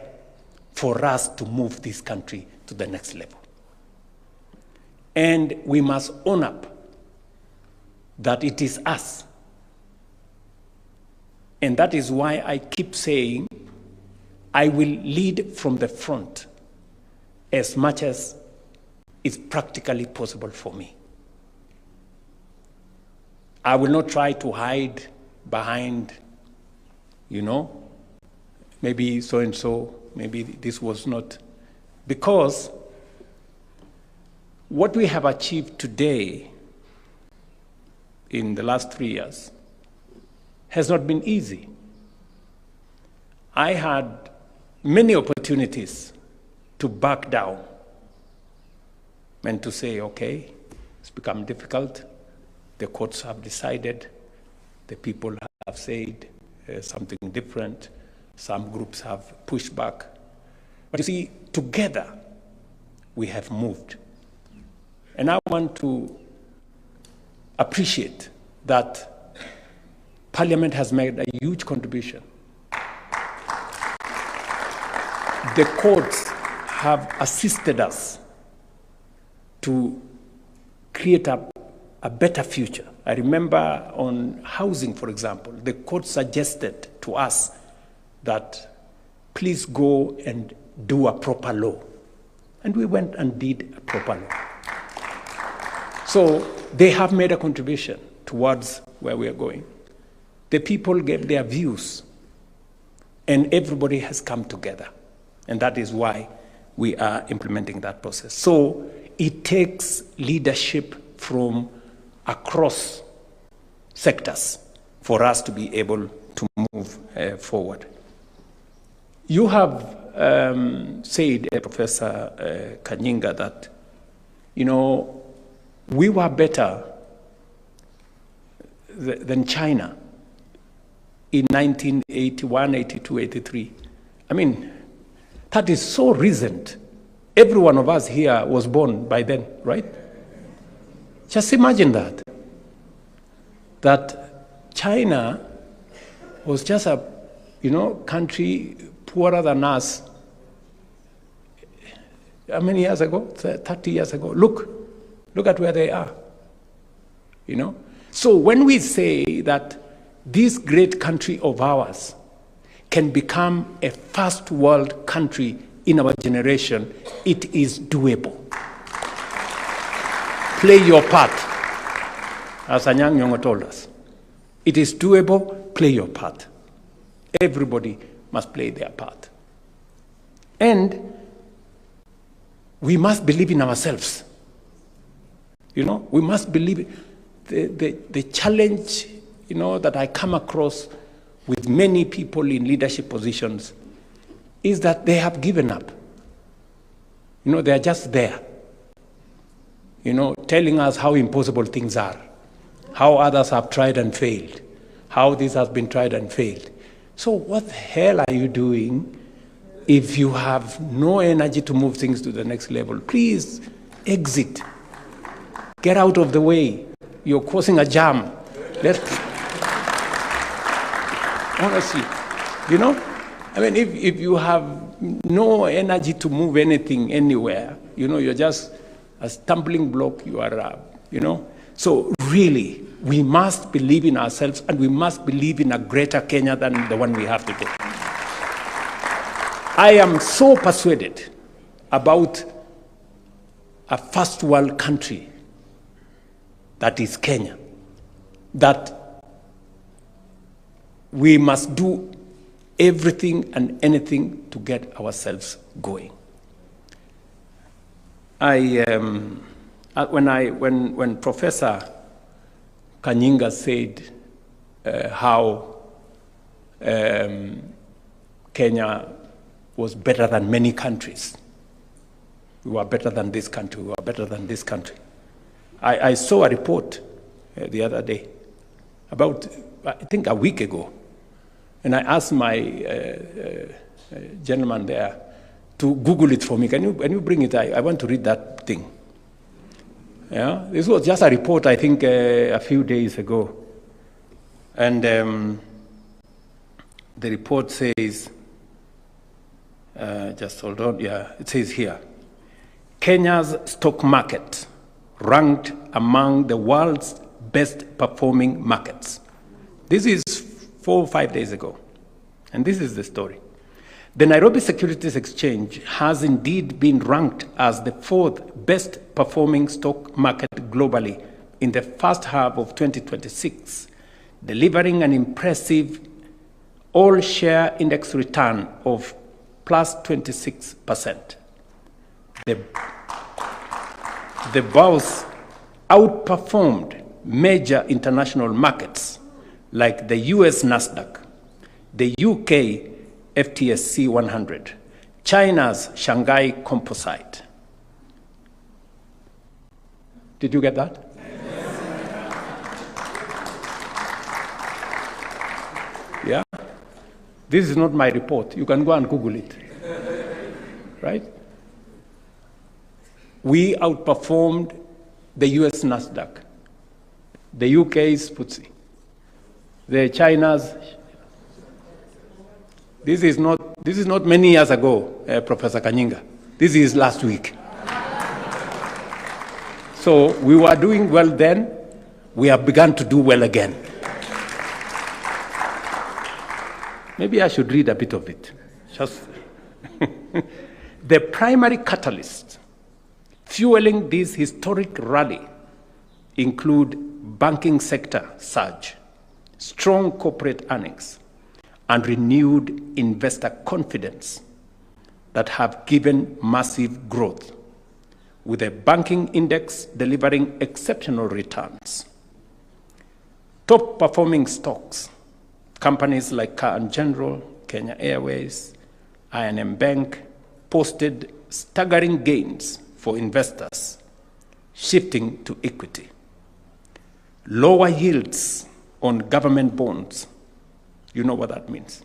for us to move this country to the next level. And we must own up that it is us. And that is why I keep saying I will lead from the front as much as is practically possible for me. I will not try to hide behind, you know, maybe so and so, maybe this was not. Because what we have achieved today in the last three years has not been easy. I had many opportunities to back down and to say, okay, it's become difficult. The courts have decided. The people have said uh, something different. Some groups have pushed back. But you see, together we have moved. And I want to appreciate that Parliament has made a huge contribution. The courts have assisted us to create a, a better future. I remember on housing, for example, the court suggested to us that please go and do a proper law. And we went and did a proper law. So they have made a contribution towards where we are going. The people gave their views, and everybody has come together. And that is why we are implementing that process. So it takes leadership from across sectors for us to be able to move uh, forward. You have um, said, uh, Professor uh, Kanyinga, that, you know, we were better th- than China in 1981, 82, 83. I mean, that is so recent. Every one of us here was born by then, right? Just imagine that. That China was just a, you know, country poorer than us. How many years ago? 30 years ago. Look, look at where they are. You know? So when we say that this great country of ours can become a first world country in our generation, it is doable. Play your part, as Anyang' Nyong'o told us. It is doable, play your part. Everybody must play their part. And we must believe in ourselves. You know, we must believe the, the, the challenge, you know, that I come across with many people in leadership positions is that they have given up. You know, they are just there, you know, telling us how impossible things are, how others have tried and failed, how this has been tried and failed. So, what the hell are you doing if you have no energy to move things to the next level? Please exit. Get out of the way. You're causing a jam. Let honestly, you know, I mean, if, if you have no energy to move anything anywhere, you know, you're just a stumbling block. You are, a, you know. So really, we must believe in ourselves and we must believe in a greater Kenya than the one we have today. I am so persuaded about a first world country that is Kenya, that we must do everything and anything to get ourselves going. I, um, when, I, when, when Professor Kanyinga said uh, how um, Kenya was better than many countries, we were better than this country, we were better than this country. I, I saw a report uh, the other day, about, I think a week ago, and I asked my uh, uh, gentleman there to Google it for me. Can you, can you bring it? I, I want to read that thing. Yeah, this was just a report, I think, uh, a few days ago. And um, the report says, uh, just hold on, yeah, it says here Kenya's stock market ranked among the world's best performing markets. This is four or five days ago. And this is the story. The Nairobi Securities Exchange has indeed been ranked as the fourth best performing stock market globally in the first half of 2026, delivering an impressive all share index return of plus 26%. The, the bourse outperformed major international markets like the US Nasdaq, the UK FTSE 100, China's Shanghai Composite. Did you get that? Yeah? This is not my report. You can go and Google it. Right? We outperformed the US Nasdaq, the UK's FTSE, the China's. This is not, this is not many years ago, uh, Professor Kanyinga. This is last week. So we were doing well then. We have begun to do well again. Maybe I should read a bit of it. Just the primary catalyst fueling this historic rally include banking sector surge, strong corporate earnings, and renewed investor confidence that have given massive growth. with the banking index delivering exceptional returns. Top performing stocks, companies like Car and General, Kenya Airways, I&M Bank, posted staggering gains for investors, shifting to equity. Lower yields on government bonds, you know what that means,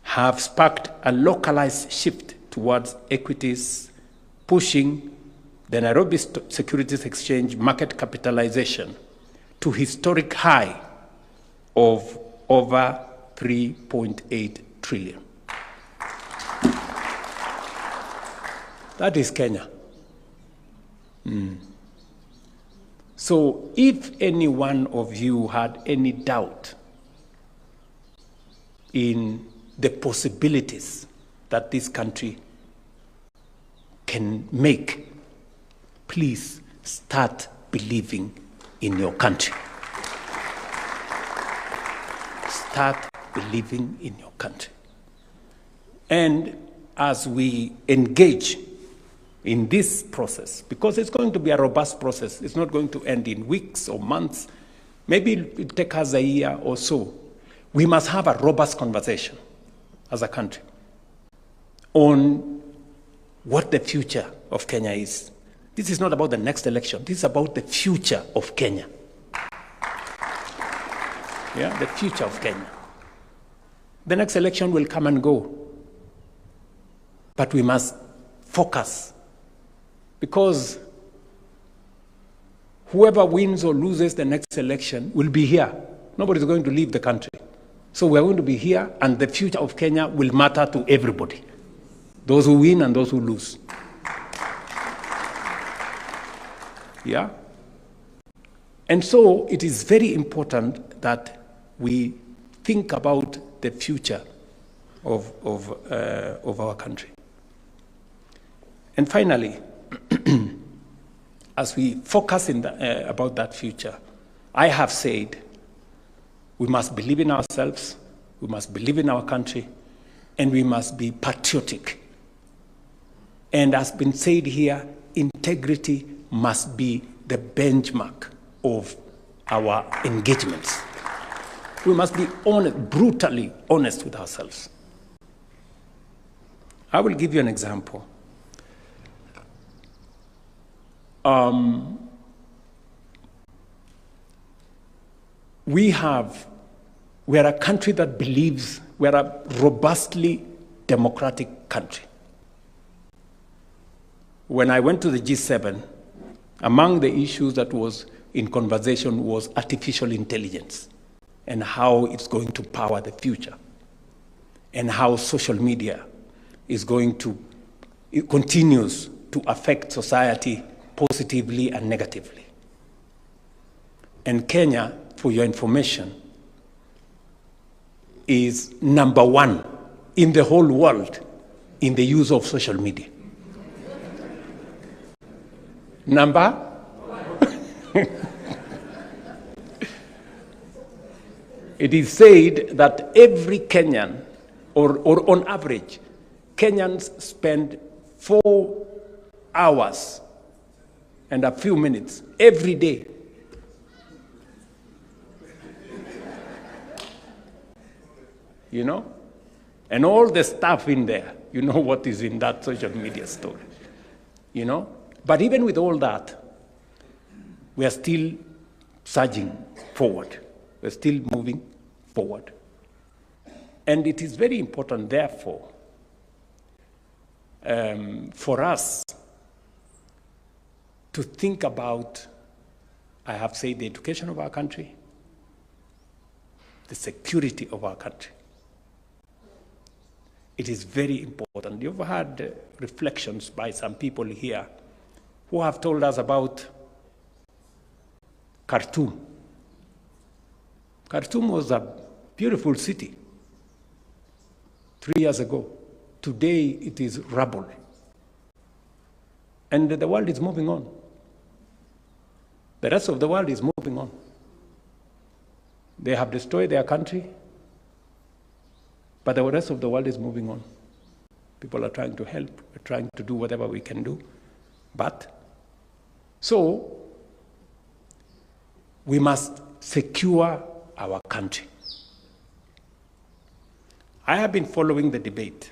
have sparked a localized shift towards equities, pushing the Nairobi Securities Exchange market capitalization to historic high of over 3.8 trillion. That is Kenya. So if any one of you had any doubt in the possibilities that this country can make, please start believing in your country. Start believing in your country. And as we engage in this process, because it's going to be a robust process, it's not going to end in weeks or months, maybe it'll take us a year or so. We must have a robust conversation as a country on what the future of Kenya is. This is not about the next election, this is about the future of Kenya. Yeah, the future of Kenya. The next election will come and go. But we must focus, because whoever wins or loses the next election will be here. Nobody's going to leave the country. So we are going to be here, and the future of Kenya will matter to everybody, those who win and those who lose. Yeah? And so it is very important that we think about the future of our country. And finally, as we focus about that future, I have said we must believe in ourselves, we must believe in our country, and we must be patriotic. And as been said here, integrity must be the benchmark of our engagements. We must be honest, brutally honest with ourselves. I will give you an example. We are a country that believes we are a robustly democratic country. When I went to the G7, among the issues that was in conversation was artificial intelligence and how it's going to power the future and how social media is going to, it continues to affect society positively and negatively. And Kenya, for your information, is number one in the whole world in the use of social media. Number? It is said that every Kenyan, or on average, Kenyans spend 4 hours and a few minutes every day. You know? And all the stuff in there, you know what is in that social media story. You know? But even with all that, we are still surging forward. We're still moving forward. And it is very important, therefore, for us to think about, I have said, the education of our country, the security of our country. It is very important. You've had reflections by some people here who have told us about Khartoum. Khartoum was a beautiful city 3 years ago. Today it is rubble. And the world is moving on. The rest of the world is moving on. They have destroyed their country, but the rest of the world is moving on. People are trying to help, we're trying to do whatever we can do. But so we must secure our country. I have been following the debate.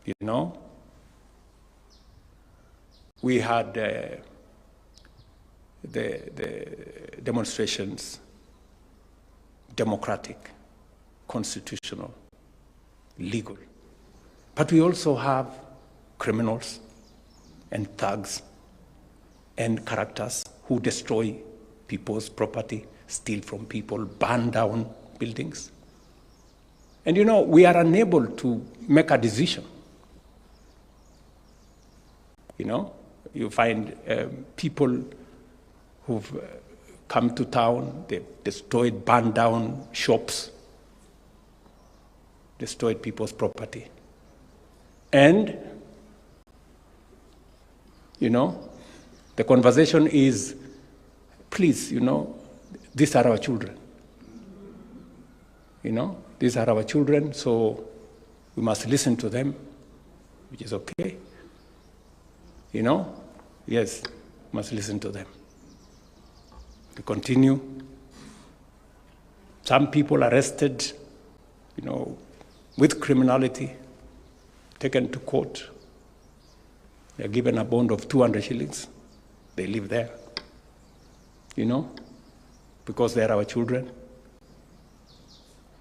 You know, we had uh, the, the demonstrations, democratic, constitutional, legal. But we also have criminals and thugs and characters who destroy people's property, steal from people, burn down buildings. And you know, we are unable to make a decision. You know, you find um, people who've uh, come to town, they've destroyed, burned down shops, destroyed people's property. And, you know, the conversation is please, you know, these are our children. You know, these are our children, so we must listen to them, which is okay. You know, yes, must listen to them. We continue. Some people arrested, you know, with criminality, taken to court. They're given a bond of 200 shillings. They live there, you know, because they are our children.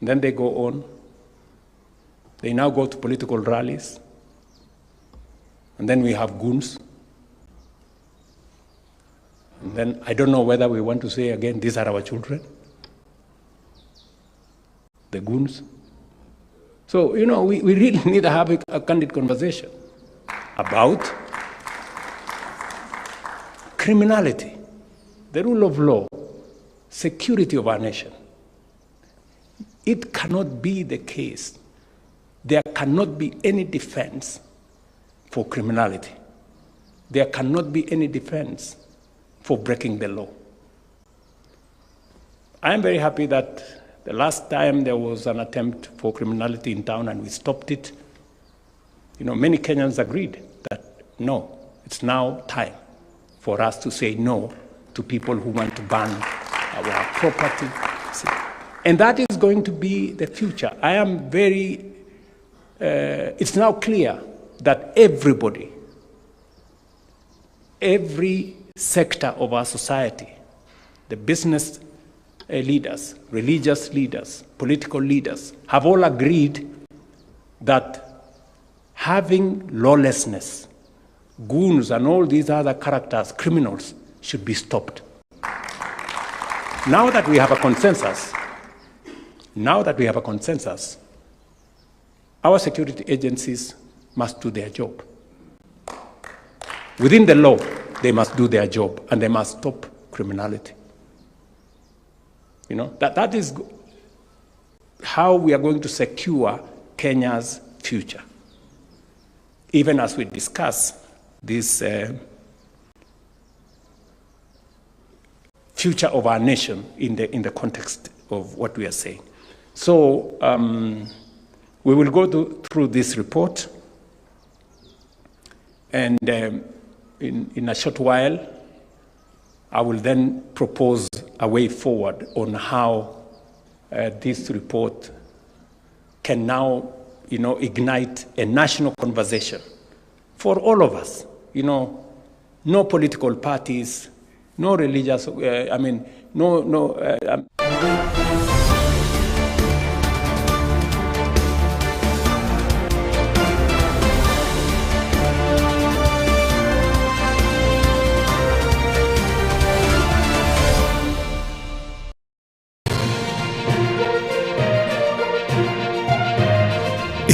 And then they go on. They now go to political rallies. And then we have goons. And then I don't know whether we want to say again, these are our children, the goons. So, you know, we, we really need to have a, a candid conversation about criminality, the rule of law, security of our nation. It cannot be the case. There cannot be any defense for criminality. There cannot be any defense for breaking the law. I am very happy that the last time there was an attempt for criminality in town and we stopped it, you know, many Kenyans agreed that no, it's now time for us to say no to people who want to ban our property. And that is going to be the future. I am very, uh, it's now clear that everybody, every sector of our society, the business uh, leaders, religious leaders, political leaders, have all agreed that having lawlessness, goons, and all these other characters, criminals, should be stopped. Now that we have a consensus, now that we have a consensus, our security agencies must do their job. Within the law, they must do their job and they must stop criminality. You know, that, that is how we are going to secure Kenya's future. Even as we discuss this uh, future of our nation in the, in the context of what we are saying. So um, we will go to, through this report, and um, in, in a short while, I will then propose a way forward on how uh, this report can now, you know, ignite a national conversation for all of us. You know, no political parties, no religious, uh, I mean, no, no. Uh, um,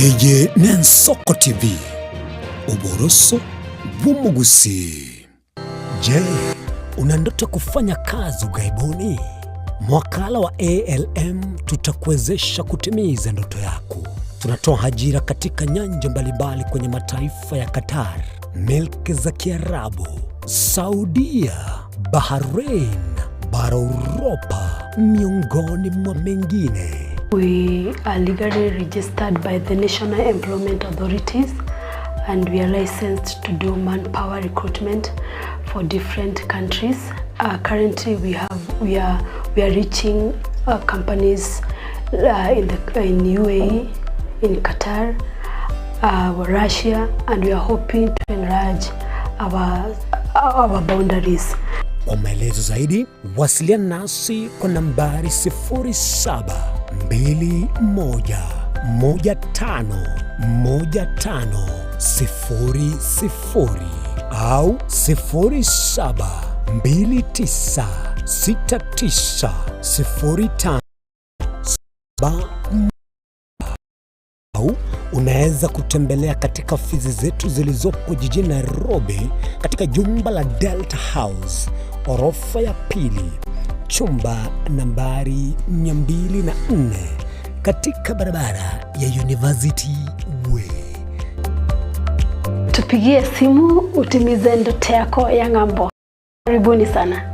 Eye n'Ensoko TV, oboroso bw'omogusii. Je, una ndoto kufanya kazi ughaibuni? Mwakala wa ALM tutakuwezesha kutimiza ndoto yako. Tunatoa ajira katika nyanja mbalimbali kwenye mataifa ya Qatar, milki za Kiarabu, Saudia, Bahrain, bara Uropa, miongoni mwa mengine. We are legally registered by the National Employment Authorities and we are licensed to do manpower recruitment for different countries. Uh, currently we have we are we are reaching uh, companies uh, in the in UAE, in Qatar, uh, Russia, and we are hoping to enlarge our our boundaries. Kwa maelezo zaidi wasiliana nasi kwa nambari 0721151500 au 07296905 au unaweza kutembelea katika ofisi zetu zilizopo jijini Nairobi katika jumba la Delta House orofa ya pili chumba nambari 204 katika barabara ya University Way. Tupigie simu utimize ndoto yako ya ng'ambo. Karibuni sana.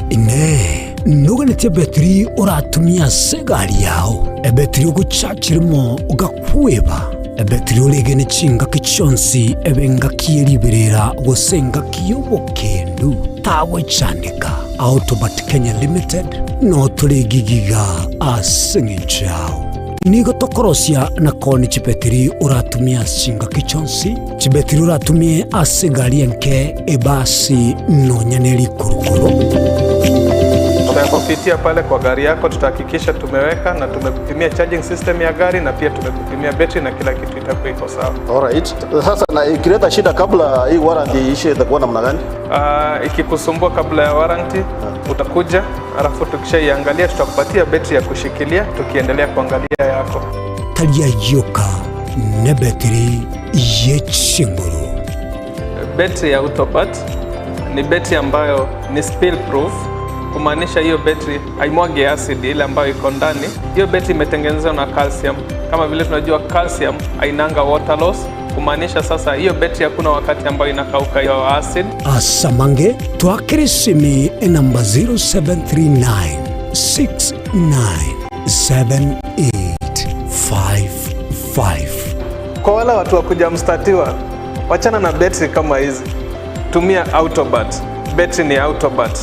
Inee! Noganetie ebetiri oratumie ase egari yao, ebetiri ogochachera mo ogakweba, ebetiri oregene chingaki chionsi ebe engaki ye riberera gose engaki y'obokendu? Tagwechandeka. Autobat Kenya Limited notore gigiga ase eng'encho yao. Nigo tokorosia na koonia chibetiri oratumie ase chingaki chionsi, chibetiri oratumie ase egari enke, ebasi, nonya ne rikurukuru. Tutakupitia pale kwa gari yako, tutahakikisha tumeweka na tumekupimia charging system ya gari na pia tumekupimia betri na kila kitu itakuwa iko sawa. Alright. Sasa na ikileta shida kabla hii warranty iishe itakuwa namna gani? Ikikusumbua kabla ya warranty utakuja, alafu tukishaiangalia tutakupatia betri ya kushikilia tukiendelea kuangalia yako. Tari ayioka nebetiri ye chinguru. Betri ya Autobat ni betri ambayo ni spill proof, kumaanisha hiyo betri haimwagi acid ile ambayo iko ndani. Hiyo betri imetengenezwa na calcium. Kama vile tunajua calcium hainanga water loss, kumaanisha sasa hiyo betri hakuna wakati ambayo inakauka hiyo acid. Asamange twakere esimi enamba 0739 697855. Kwa wale watu wa kuja mstatiwa, wachana na betri kama hizi, tumia Autobat. Betri ni Autobat.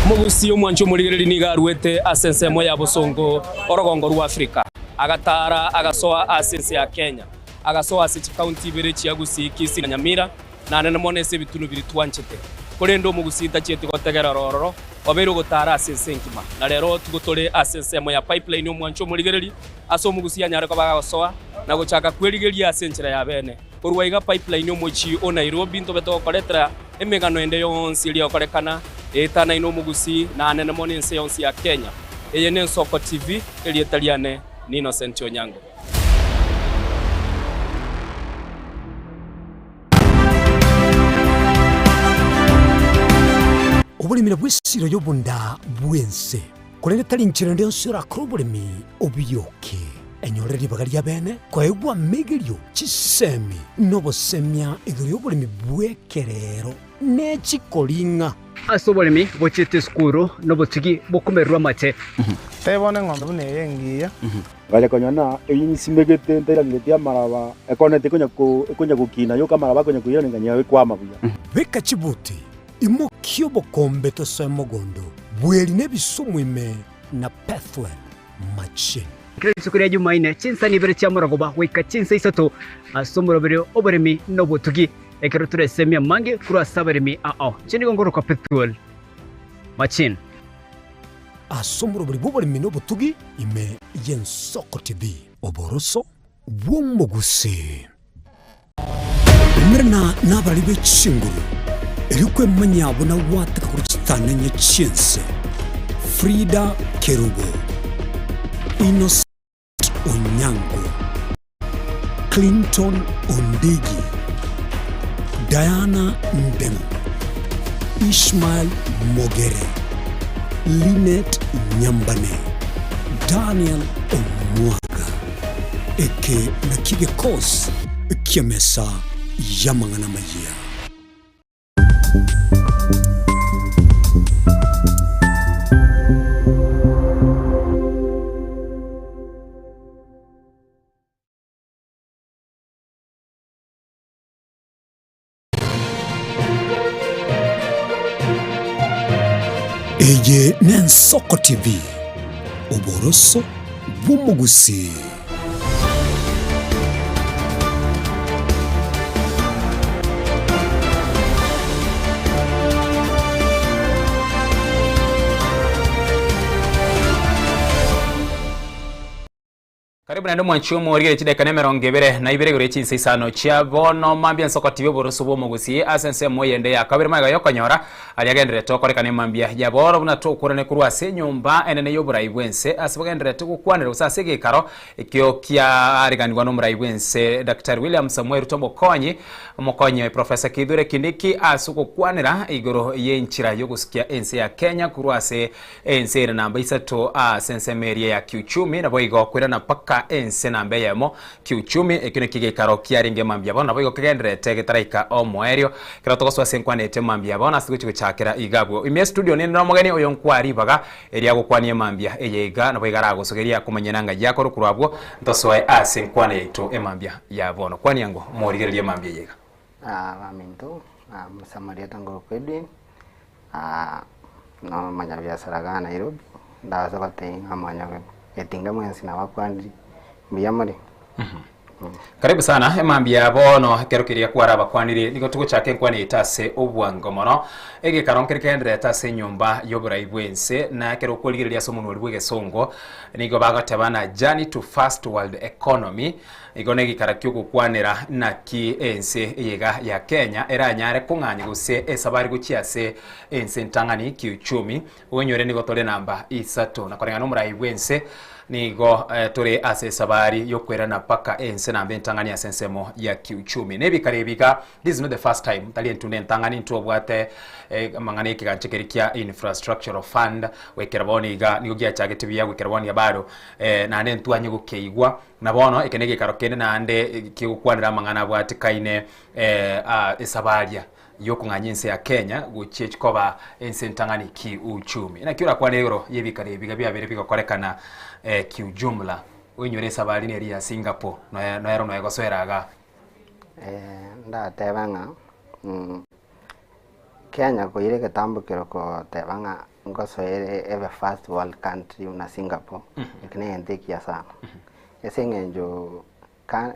Omogusi omwanchi omorigereria nigo aruete ase ensemo ya bosongo orogongo rwa Afrika, agataara agasoa ase ense ya Kenya, agasoa ase chikaunti ibere chia Gusii, Kisii na Nyamira, Naende mono ase ebitunu biria twanchete. Korende omogusii tachieti gotegerera ororo, obeire ogotaara ase ense engima. Na rero tigo tore ase ensemo ya pipeline omwancho omorigereria, ase omogusii anyare koba agosoa na gochaka kwerigeria ase enchera ya bene. Korwa iga pipeline omochie o Nairobi ntobe togokoretera emegano ende yonsi eria egokorekana eetanaine omogusii naanene mono ense yonsi ya Kenya. Eye n'Ensoko TV, erieta riane ni Innocent Onyango. Oboremi nabwo esiro y'obonda bw'ense, korende tari nchera ende yonsi orakore oboremi obiyoke. Enyore ribaga ri'abeene koegwa amegerio, chisemi, na obosemia igoro y'oboremi bw'ekerero ne chikoring'a. Ase oboremi bochiete esukuru nobotugi bokomererwa amate. Tebia bono eng'ombe buna eye engiya. Ngacha konyora ng'a eyio nsimegete ntairaneretie amaraba, ekoneti ekonya ko ekonya gokina yoka amaraba akonya koirana nkanyora ekwama buya. Beka chibuti, imokia obokombe tosoe mogondo, bweri na ebisumu ime na Pethuel machine. Kera rituko ria Jumaine, chinsani ibere chia morogoba goika chinsa isato ase omoroberi oboremi na obotugi, ekero toresemie amange korwa ase abaremi ao. Inche nigo nkorokwa Pethuel Machine. Ase omorobori bw'oboremi na obotugi ime y'Ensoko TV. Oboroso bw'omogusii. Umerana nabarari be chinguru, erio kwemanyia buna gwataka korwa chitananya chi'ense. Frida Kerubo, Innocent Onyango. Clinton Ondigi, Diana Ndemo, Ishmael Mogere, Linet Nyambane, Daniel Omwaga. Eke nakio gekosi ki'emesa y'amang'ana amayia. Eye n'Ensoko TV, oboroso bw'omogusii. Karibu naende omwanchi omorigere chidakika na emerongo ebere na ibere igoro ye chinsa isano chia bono mambia ensoko TV oboroso bwa omogusii ase ensemo eyende ya kabere magega yokonyora aria agendererete gokorekana emambia ya bono buna tokorane korwa ase enyomba enene y'oborai bw'ense ase bagendererete gokwanera gose ase egekaro ekio kiaariganigwa n'omorai bw'ense Daktari William Samoei Ruto omokonyi omokonyi oye Professor Kithure Kindiki ase ogokwanera igoro y'enchera y'ogosukia ense ya Kenya korwa ase Ense ere namba isato ase ensemo eria ya kiuchumi, naboigo koirana mpaka ense namba eyemo kiuchumi. Ekio nakio egeikaro kiarenge mambia bono, naboigo kegendererete getaraika omoerio. Ekero togosoa ase enkwana ete mambia bono ase togochia gochakera iga abwo. Ime estudio ninde nomogeni oyo nkwa ribaga eria agokwania emambia eye iga, naboigo aragosogeria komanyana ng'ai akorwa korwa abwo ntosoe ase enkwana yaito emambia ya bono. Kwania ango morigererie emambia eye iga. Abaminto, Mosamaria ngorokwa Edwin, Nomonyabiasara igaa Nairobi, ndabasa gotebia ng'a mwanyagetinga mwensi nabakwanire, mbuya more? Karibu sana emambia ya bono ekero keria kwarabakwanire nigo togochaka enkwana yaito ase obwango mono egekaro nkere kegendererete ase enyomba y'oborai bw'ense na ekero okorigereria ase omonwa oria bw'egesongo nigo bagoteba na journey to first world economy Igo negikara ki'ogokwanera naki ense eyega ya Kenya eranyare kong'anya gose esabari gochia ase ense entang'ani kiuchumi. Oinyore nigo tore namba isato na koreng'ana omorai bw'ense nigo tore ase esabari y'okwerana mpaka ense namba entang'ani ase ensemo ya kiuchumi. Nebikara ebi iga this is not the first time tari entunda entang'ani ntobwate amang'ana y'ekegancha keria kia infrastructural fund goikera bono iga nigo giachagete buya goikera bono iga bado naende ntwanye gokeigwa. Na bono eke negeikaro kende naende kegokwanera amang'ana abwatekaine esabaria y'okong'anya ense ya Kenya gochia koba ense entang'ani kiuchumi. Naki orakwane igoro y'ebikaro ebi biga biabeire bigokorekana kiujumla, oinyore esabari neri ya Singapore noero noegosoera igaa. Ndatebe ng'a Kenya koira egetambokero koteba ng'a ngosoere ebe first world country buna Singapore, eke negento ekiya sana. Ase eng'encho ka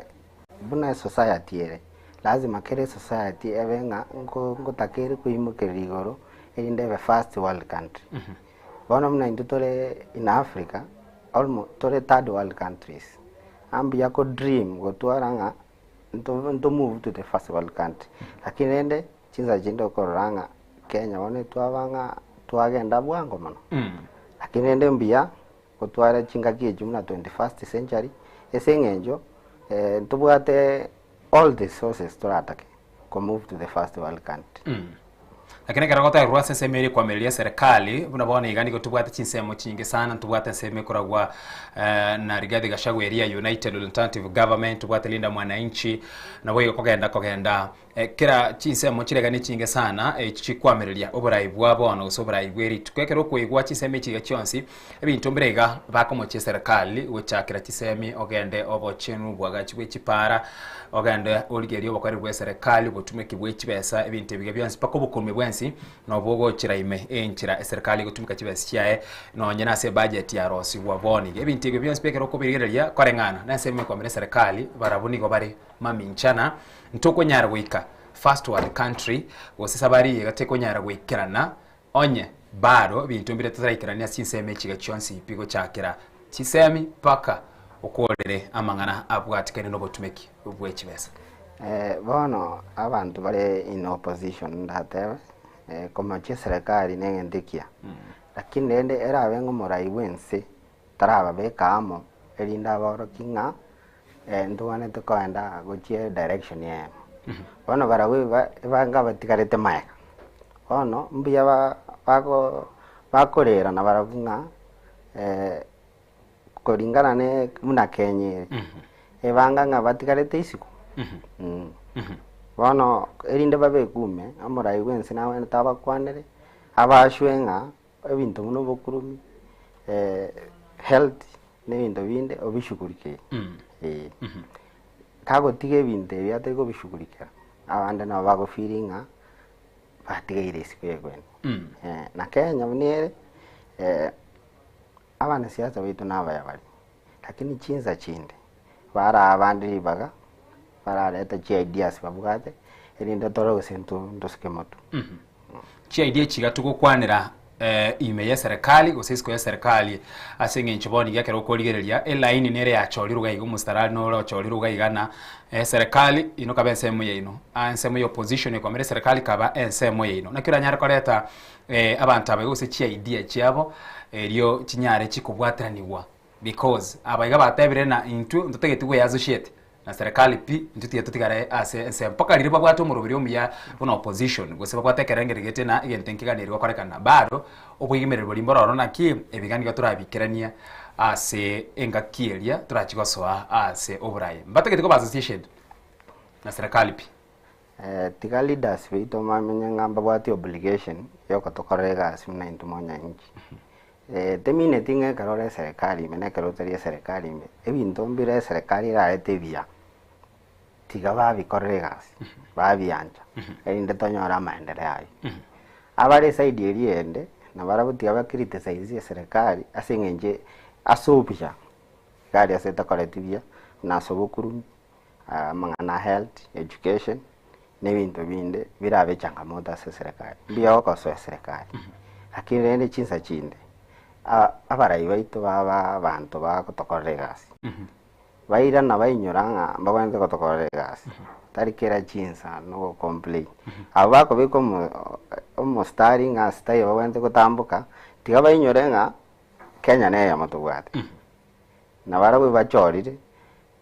buna esociety ere, lazima kera esociety ebe ng'a nko ngotaka ere koimokerera igoro, erinde ebe first world country. Bono buna intwe tore in Africa, almo tore third world countries, ambuya ko dream gotwara ng'a nto nto move to the first world country. Lakini rende chinsa chinde okorora ng'a Kenya bono etwaba ng'a twagenda bwango mono. Lakini rende mbuya gotwara chingaki echio buna 21st century ase eng'encho ntobwate all the sources toratake ko move to the first world country. Lakini ekero gotaerwa ase ensemo eria ekoamereria eserekari, buna bono iga nigo tobwate chinsemo chinyinge sana, ntobwate ensemo ekoragwa na Rigathi Gachagua eria ya United Alternative Government, tobwate Linda Mwananchi, nabo igo kogenda kogenda kera chinsemo chire iga nechinge sana echi chikoamereria oborai bwa bono gose oborai bwe rituko. Ekero okoigwa chinsemo echi iga chionsi, ebinto mbire iga bakomochia eserekari gochakera chisemi ogende obochenu obwagachi bwe chipara, ogende origererie obokoreri bwa eserekari, obotumeki bwe chibesa, ebinto ebi iga bionsi mpaka obokurume bwensi nobwo ogochera ime enchera eserekari egotumeka chibesa chiaye nonye na ase ebudget yarosigwa bono iga. Ebinto ebio bionsi pi ekero okobirigereria koreng'ana na ensemo ekwamera eserekari barabwo nigo bare maminchana ntokonyara goika first world country gose esabari eye iga tekonyara goikerana onye bado ebinto mbire totaraikerania ase chinsemo echi iga chionsi pi gochakera chisemi mpaka okorere amang'ana abwatikane nobotumeki bwe chibesa. Bono abanto bare in opposition ndatebe, komochia eserekari na egento ekiya, lakini rende erabe ng'a omorai bwa ense tarababeka amo erinde abaorokie ng'a. ntobwenerete kogenda gochia edirection eyemo. Bono barabwo eba ebange batigarete magega, bono mbuya ba bako bakorera nabarabwo ng'a Koringana ne buna Kenya ere, ebanga ng'a batigarete isiko. Bono erinde babekume, omorai bwensi nabwenerete abakwanere, abashwe ng'a ebinto buna obokurumi, health na ebinto binde obishughulikie. Eh. Kagotiga ebinto ebi atari kobishughulikera, abande nabo bagofeeling ng'a batigaire isiko ekwene. Na Kenya buna ere. Abanasiasa baito nabaya bare, lakini chinsa chinde baraa abande ribaga, barareta chi ideas babwate, erinde tore gose intwe ntosike motwe. Chi idea echi iga togokwanera ime y'eserekari gose isiko y'eserekari ase eng'encho bono iga ekero okorigereria elaini nere yachorirwe iga iga omostarari nore ochorirwe iga iga na eserekari inwe kaba ensemo yaino, ensemo ya opposition ekomera eserekari kaba ensemo yaino. Naki oranyare koreta abanto aba gose chi idea chiabo erio chinyare chikobwateranigwa because aba iga batebire na intwe ntotageti goe associate na serikali pi intwe tiga totigare ase ensemo mpaka riria babwate omoroberi omuya buna opposition gose babwate ekerengerio gete na egento nkeganeri gokorekana bado oboigemereri boria mboro ororo naki ebiga nigo torabikerania ase engaki eria torachi gosoa ase oboraia mbatagete koba associated na serikali pi. Tiga leaders baito bamenye ng'a mbabwati obligation ya ogotokorera egasi buna intwe mwanyanchi. Temineti ng'a ekero ore eserekari ime na ekero otari eserekari ime, ebinto mbire eserekari erarete ebiya, tiga babikorera egasi, babiancha, erinde tonyore amaendeleo aywo. Abare eside eria eyende, nabarabwo tiga ba criticize eserekari ase eng'encho ase obuya, iga aria ase etakoreti buya, buna ase obokurumi. amang'ana a health, education, na ebinto binde birabe changamoto ase eserekari. Mbuya gokosoa eserekari, lakini rende chinsa chinde, abarai baito baba abanto bagotokorera egasi, bairana bainyora ng'a mbabwenerete gotokorera egasi, tari kera chinsa na ogocomplain. Abwo bakobeka omo omostari ng'a ase taiyo babwenerete gotamboka, tiga bainyore ng'a Kenya neyemo tobwate, nabarabwo bachorire.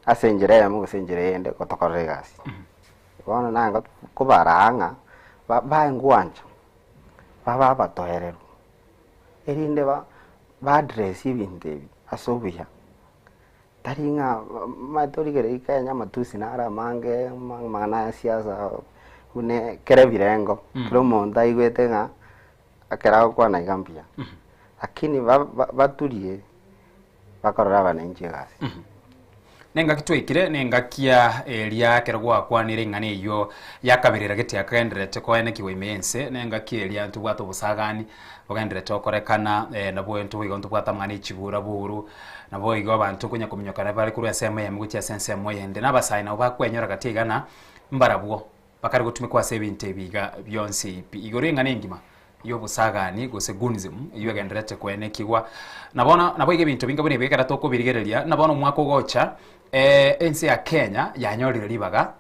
Ase enchera eyemo gose enchera eyende gotokorera egasi. Bono naye kobaraa ng'a bae ngwancha, babe abatoereru, erinde ba address ebinto ebi ase obuya, tari ng'a omanyete origereria Kenya amatusi naro amange, amang'ana ya siasa buna kera ebirengo, kera omonto aigwete ng'a ekero agokwana iga mbuya, lakini baturie. bakorora abananchi egasi. Nengaki twaikire nengaki ya eria ekero gwakwanire ing'ana eyio yakaberera gete yakagendererete koenekigwa ime y'ense, nengaki eria ntobwate obosagani bogendererete gokorekana nabwo intwe boigo ntobwate amang'ana e chibura buru, naboigo abanto konya kominyokana bare korwa ensemo eyemo gochia ase ensemo eyende, na abasae nabo bakwenyora gati iga ng'a mbarabwo. Bakare gotumekwa ase ebinto ebi iga bionsi pi. Igoro y'eng'ana engima y'obosagani gose gunism eyio egendererete koenekigwa. Na bono naboigo ebinto binga buna ebi ekero tokobirigereria, na bono omwaka ogocha ense ya Kenya yanyorire ribaga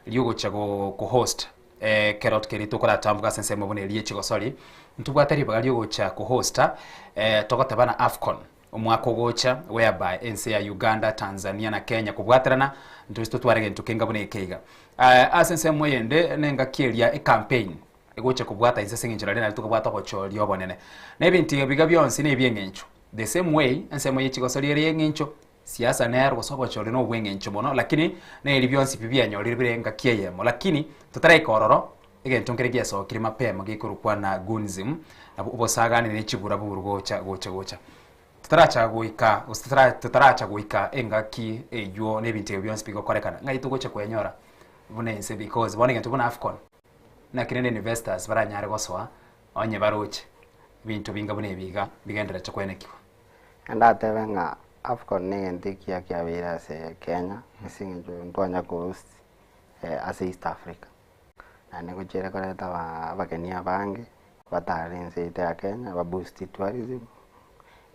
riogocha go kohost ekero keria tokoratamboka ase ensemo buna eria ye chigosori, ntobwate ribaga riogocha kohosta togoteba na Afcon. Omwaka ogocha, whereby ense ya Uganda, Tanzania na Kenya kobwaterana, ntoche totware egento kenga buna eke iga. Ase ensemo eyende nengaki eria ecampaign egocha kobwata inse ase eng'encho naria naria tokobwata obochoria obonene. Na ebinto ebi iga bionsi na ebieng'encho. The same way, ensemo ye chigosori ere yeng'encho, siasa nero gose obochori na obweng'encho mono, lakini neri bionsi pi bianyorire bire engaki eyemo. Lakini totaraika ororo, egento nkere giasokire mapema gekorokwa na gunism, nabo obosagani ne chibura buru gocha gocha gocha. Totaracha goika gose totara totaracha goika engaki eywo na ebinto ebio bionsi bigokorekana, ng'ai togocha kwenyora buna ense because bono egento buna Afcon, naki rende investors baranyare gosoa onye baroche ebinto binga buna ebi iga bigendererete koenekigwa. Ndatebe ng'a Afcon na egento ekiya kiabeire ase Kenya, ase eng'encho ntwanya kohost ase East Africa. Naende ngochiere koreta abageni abange, batarere ense yaito ya Kenya, ba boost tourism,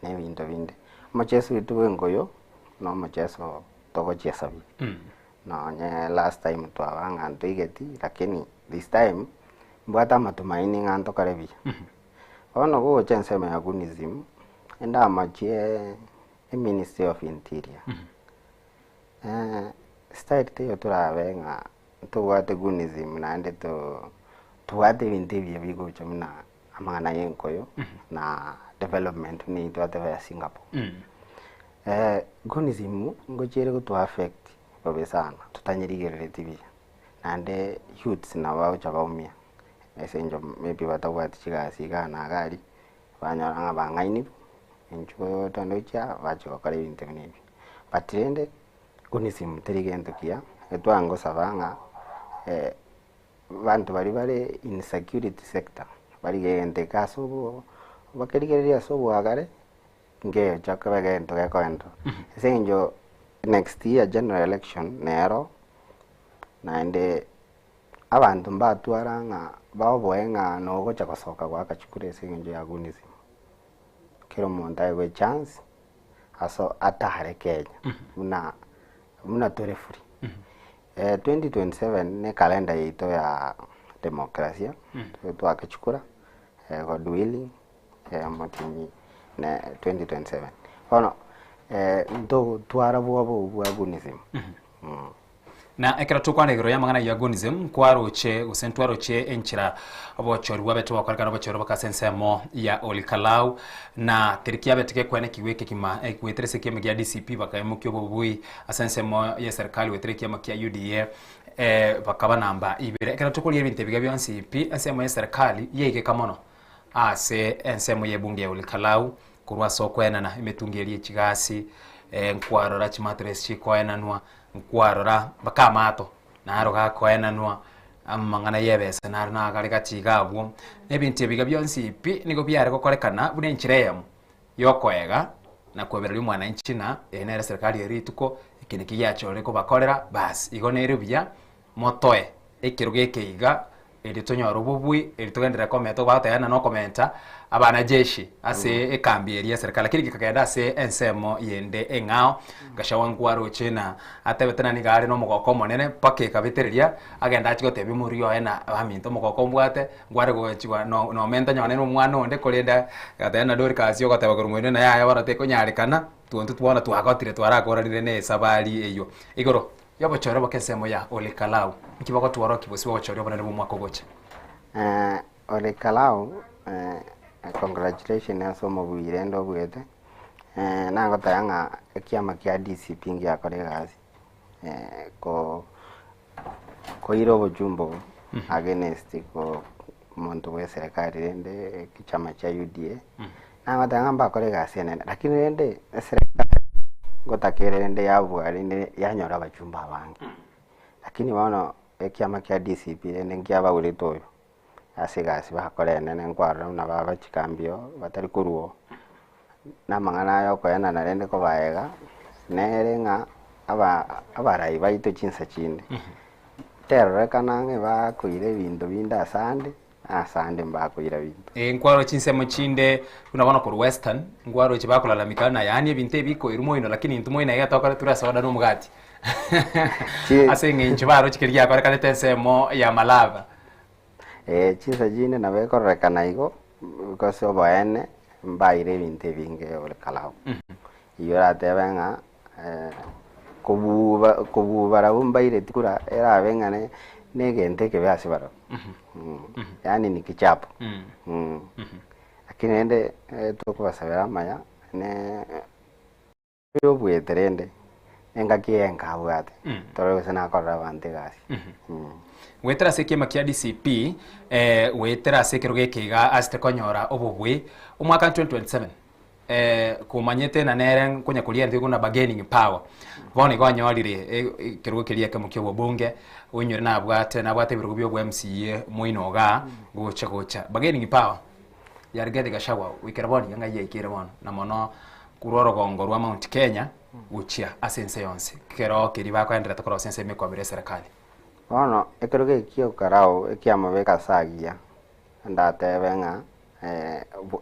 na ebinto binde. Omocheso oito bwa engoyo, na omocheso togochiesa buya. Nonye last time twaba ng'a ntoigeti, lakini this time, mbwate amatumaini ng'a ntokore buya. Bono gocha ensemo ya gunism, endamachie eministry of interior. Style teiyo torabe ng'a ntobwate gunism naende to tobwate ebinto ebiya bigocha buna amang'ana ya enkoyo na development buna eywo twateba ya Singapore. Gunism ngochia ere goto affect bobe sana totanyerigerereti buya, naende youths nabo bagocha baumia ase eng'encho maybe batabwati chigasi igaa na iga aria, banyora ng'a bang'ainirwe, inchuo togende gochia bachia gokora ebinto buna ebio. But rende gunism teri gento kiya, etwangosaba ng'a abanto baria bare in security sector, barigie egento eke ase obo bakerigereria ase oboagare, ngecha kebe egento gekoenderera. Ase eng'encho next year general election nero, naende abanto mbatwara ng'a baoboe ng'a nogocha gosoka goaka chikura ase eng'encho ya gunism. Kera omonto aegwe echance aso atare Kenya buna buna tore free. 2027 ne ekalenda yaito ya demokrasia, twake chikura God willing omotienyi ne 2027. Bono ntogotwara bwoba obwo bwa gunism. Na ekero tokwana igoro y'amang'ana ya gunism, nkwaroche gose ntwaroche enchera obochori bwabete bokorekana obochori boka ase ensemo ya Olkalau, na keria kiabete gekwene kigwe ekegima goetera ase ekiama gia DCP bakaimokia obobui ase ensemo y'eserikali goetera ekiama kia UDA bakaba namba ibere. Ekero tokoria ebinto ebiga bionsi pi, ensemo y'eserikali yaigeka mono ase ensemo y'ebunge ya Olkalau korwa ase okoenana emetungi eria ye chigasi, nkwarora chimatress chikoenanwa, nkwarora mpaka amato naro gakoenanwa, amang'ana y'ebesa naro nagare gati iga abwo, na ebinto ebiga bionsi pi nigo biare gokorekana buna enchera eyemo yokoega na koebereria omwananchi ng'a eye nere serikali ya rituko, eke naki giachorire kobakorera basi, igo nere buya motoe ekerogo eke iga erio tonyore obobui, erio togenderere komenta bagoteba na okomenta abanajeshi ase ekambi eria y'eserikali. Lakini gekagenda ase ensemo yende eng'ao, Gachagua nkwaroche na atebete na nigo are na omogoko omonene mpaka ekabetereria agende achie gotebia omoruya oye na baminto omogoko mbwate, nkware gochigwa no nomenta nonye na omwana onde korende agateba na Dorcas ogoteba korwa moino naye aye bono tekonyarekana, tontwe bono twagotire twarakoranire na esabari eywo. Igoro Y'obochore boka ensemo ya Ole Kalau. Nki bogotworokia bosio bw'obochore obonene bw'omwaka ogocha? Ole Kalau, congratulations ase omobui rende obuete, nagoteba ng'a ekiama kia DCP ngiakora egasi ko koira obochumbe obo against ko omonto bwa eserekari rende ekichama kia UDA, Nagoteba ng'a mbakore egasi enene, lakini rende eserekari ngotaka ere rende yabua rende yanyora abachumba abange. Lakini bono ekiama kia DCP rende nkiabaurete oyo, ase egasi bakora enene nkwarora buna babachika mbio batari korwa oo, na amang'ana aya okoenana rende kobaega, nere ng'a aba abarai baito chinsa chinde, terorekana ng'a bakoira ebinto binde asande. Asande mbakoira binto. Ee, nkwarora chinsemo chinde buna bono korwa Western, nkwaroche bakolalamika ng'a yaani ebinto ebi bikoirwa moino lakini intwe moino iga tokore ture esoda na omogati. Ase eng'encho baroche keria giakorekanete ensemo ya Malava. Ee, chinsa chinde nabo ekororekana igo, because oboene mbaire ebinto ebinge ore kalau. Eywo oratebe ng'a kobuba kobua barabwo mbaireti kura erabe ng'a ne na egento ekebe ase barabwo yaani ni kichapo lakini rende tokobasabera amaya ne oyobuete rende engaki eye nkabwate tore gose nakorera abanto egasi. Goetera ase ekiama kia DCP, goetera ase ekerogo eke iga asete konyora obobui omwaka 2027. Komanyete na nere nkonya koria ente buna bargaining power. Bono igo anyorire ekerogo keria ekemo kia obobunge, oinyore nabwate nabwate ebirogo bia obo MCA moino igaa, gocha gocha. Bargaining power ya Rigathi Gachagua goikera bono iga ng'ai yaikeire bono, na mono korwa orogongo rwa Mount Kenya gochia ase ense yonsi, ekero keria bakoenderete korosia ensemo ekwabera eserekari. Bono ekerogo eki kia Okarao ekiamobeka ase agiya, ndatebe ng'a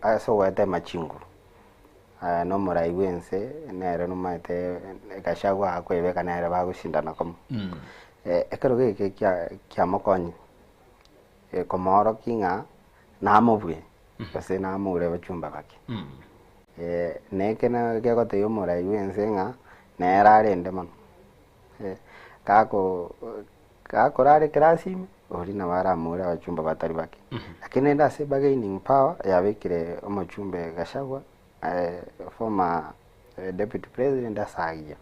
Ase ogwetema chinguru, na omorai bw'ense nere nomaete Gachagua akoebeka nere bagoshindana komo. Ekero geke kia kiamokonyire, komoorokia ng'a namobue gose namoure abachumba bake. Na eke nabo kegotebia omorai bw'ense ng'a nere arende mono. Gako gakorara ekerasi ime, oria nabo aramoure abachumba batari bake. Lakini rende ase bargaining power yabekire omochumbe Gachagua former deputy president ase ayio.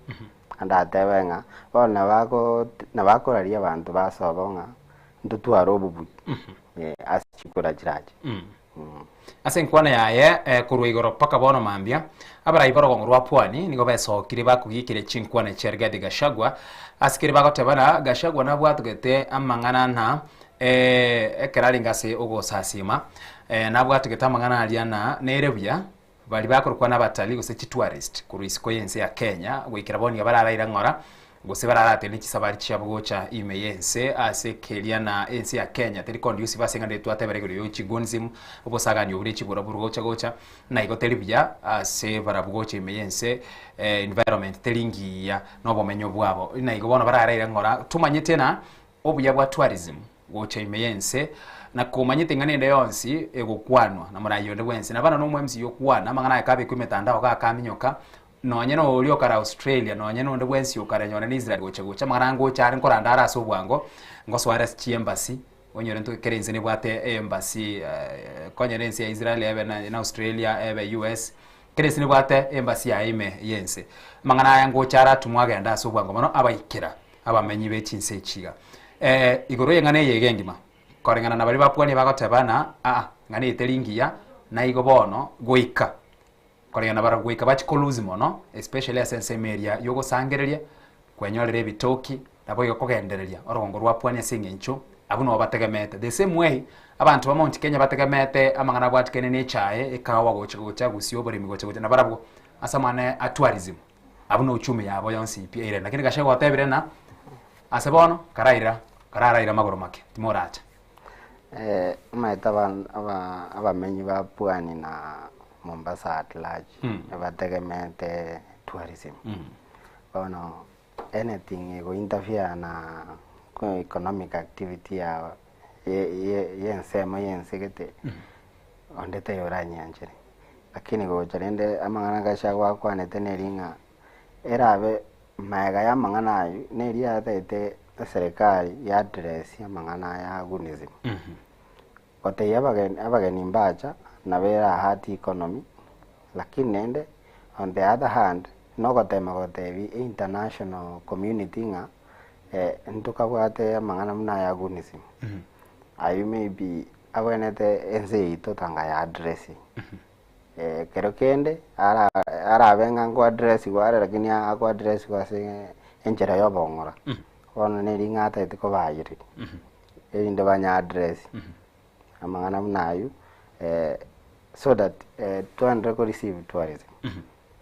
Naende atebe ng'a bono nabo nabo akoraria abanto basobo ng'a ntotware obobui ase chikura chirache. Ase enkwana yaye korwa igoro mpaka bono mambia, abarai b'orogongo rwa Pwani nigo besokire bakogiikeria chinkwana chia Rigathi Gachagua ase keria bagoteba ng'a Gachagua nabwatogete amang'ana na ekero arenge ase ogosasima nabwatogete amang'ana aria na nere buya Baria bakorokwa nabatalii gose chitourist korwa isiko y'ense ya Kenya goikera bono nigo bararaire ng'ora gose bararatende chisabari chiabo gocha ime y'ense ase keria na ense ya Kenya teri conducive ase eng'ana twatebera igoro yo chigonsim obosagani obwo ne chiburaburu gocha gocha na igo teri buya ase barabwo gocha ime y'ense environment teri ngiya na obomenyo bwabo na igo bono bararaire ng'ora tomanyete na obuya bwa tourism gocha ime y'ense, na komanyete ing'ana ende yonsi egokwanwa na moraia onde bwensi. Na bana nomo MC okwana, amang'ana aya kabekwa emetandao gakaminyoka, nonye na oria okare Australia, nonye na onde bwensi okare nyore na Israel gocha gocha, amang'ana ngocha are nkoranda are ase obwango, ngosoa are ase chiembassy, onyore nto kera ense nebwate embassy konyora ense ya Israel ebe na na Australia, ebe US, kera ense nebwate embassy yaye ime y'ense. Amang'ana aya ngocha are atumwa agende ase obwango mono abaikera abamenyi be chinse echi iga. Igoro y'eng'ana eye iga engima, koreng'ana na baria bapwania bagoteba ng'a aa, ng'ana eye teri ngiya, naigo bono goika koreng'ana barabwo goika bachie ko lose mono, especially ase ensemo eria yogosangereria, kwenyorera ebitoki, nabo igo kogendereria orogongo rwa pwani ase eng'encho abwo nabo bategemete. The same way, abanto ba Mount Kenya bategemete amang'ana abwatikene na echae, ekahawa gocha gocha, gusii oboremi gocha gocha, nabarabwo ase amang'ana a tourism. Abwo na uchumi yabo yonsi pi eirene. Lakini Gachagua otebire ng'a ase bono karaira kararaire amagoro make timoracha. Omanyete aba abamenyi ba Pwani na Mombasa at large bategemeete tourism. Bono anything ego interfere na economic activity ya ye ensemo ya ense gete onde taiyo oranyeanchere. Lakini gocha rende amang'ana Gachagua akwanete neri ng'a erabe magega ya amang'ana aywo neri atagete eserekari ya address amang'ana aya a gunism. Gotebia abageni abageni mbacha nabo era hurt economy, lakini rende on the other hand nogotema gotebia international community ng'a ntokabwate amang'ana buna aya a gunism. Aywo maybe Abwenerete ense yaito tanga ya address. Ekero kende ara arabe ng'a nko address are lakini ako address ase enchera ya obong'ora. Bono neri ng'a atagete kobayereria, erinde banya address amang'ana buna aywo so that twaenderere ko receive tourism.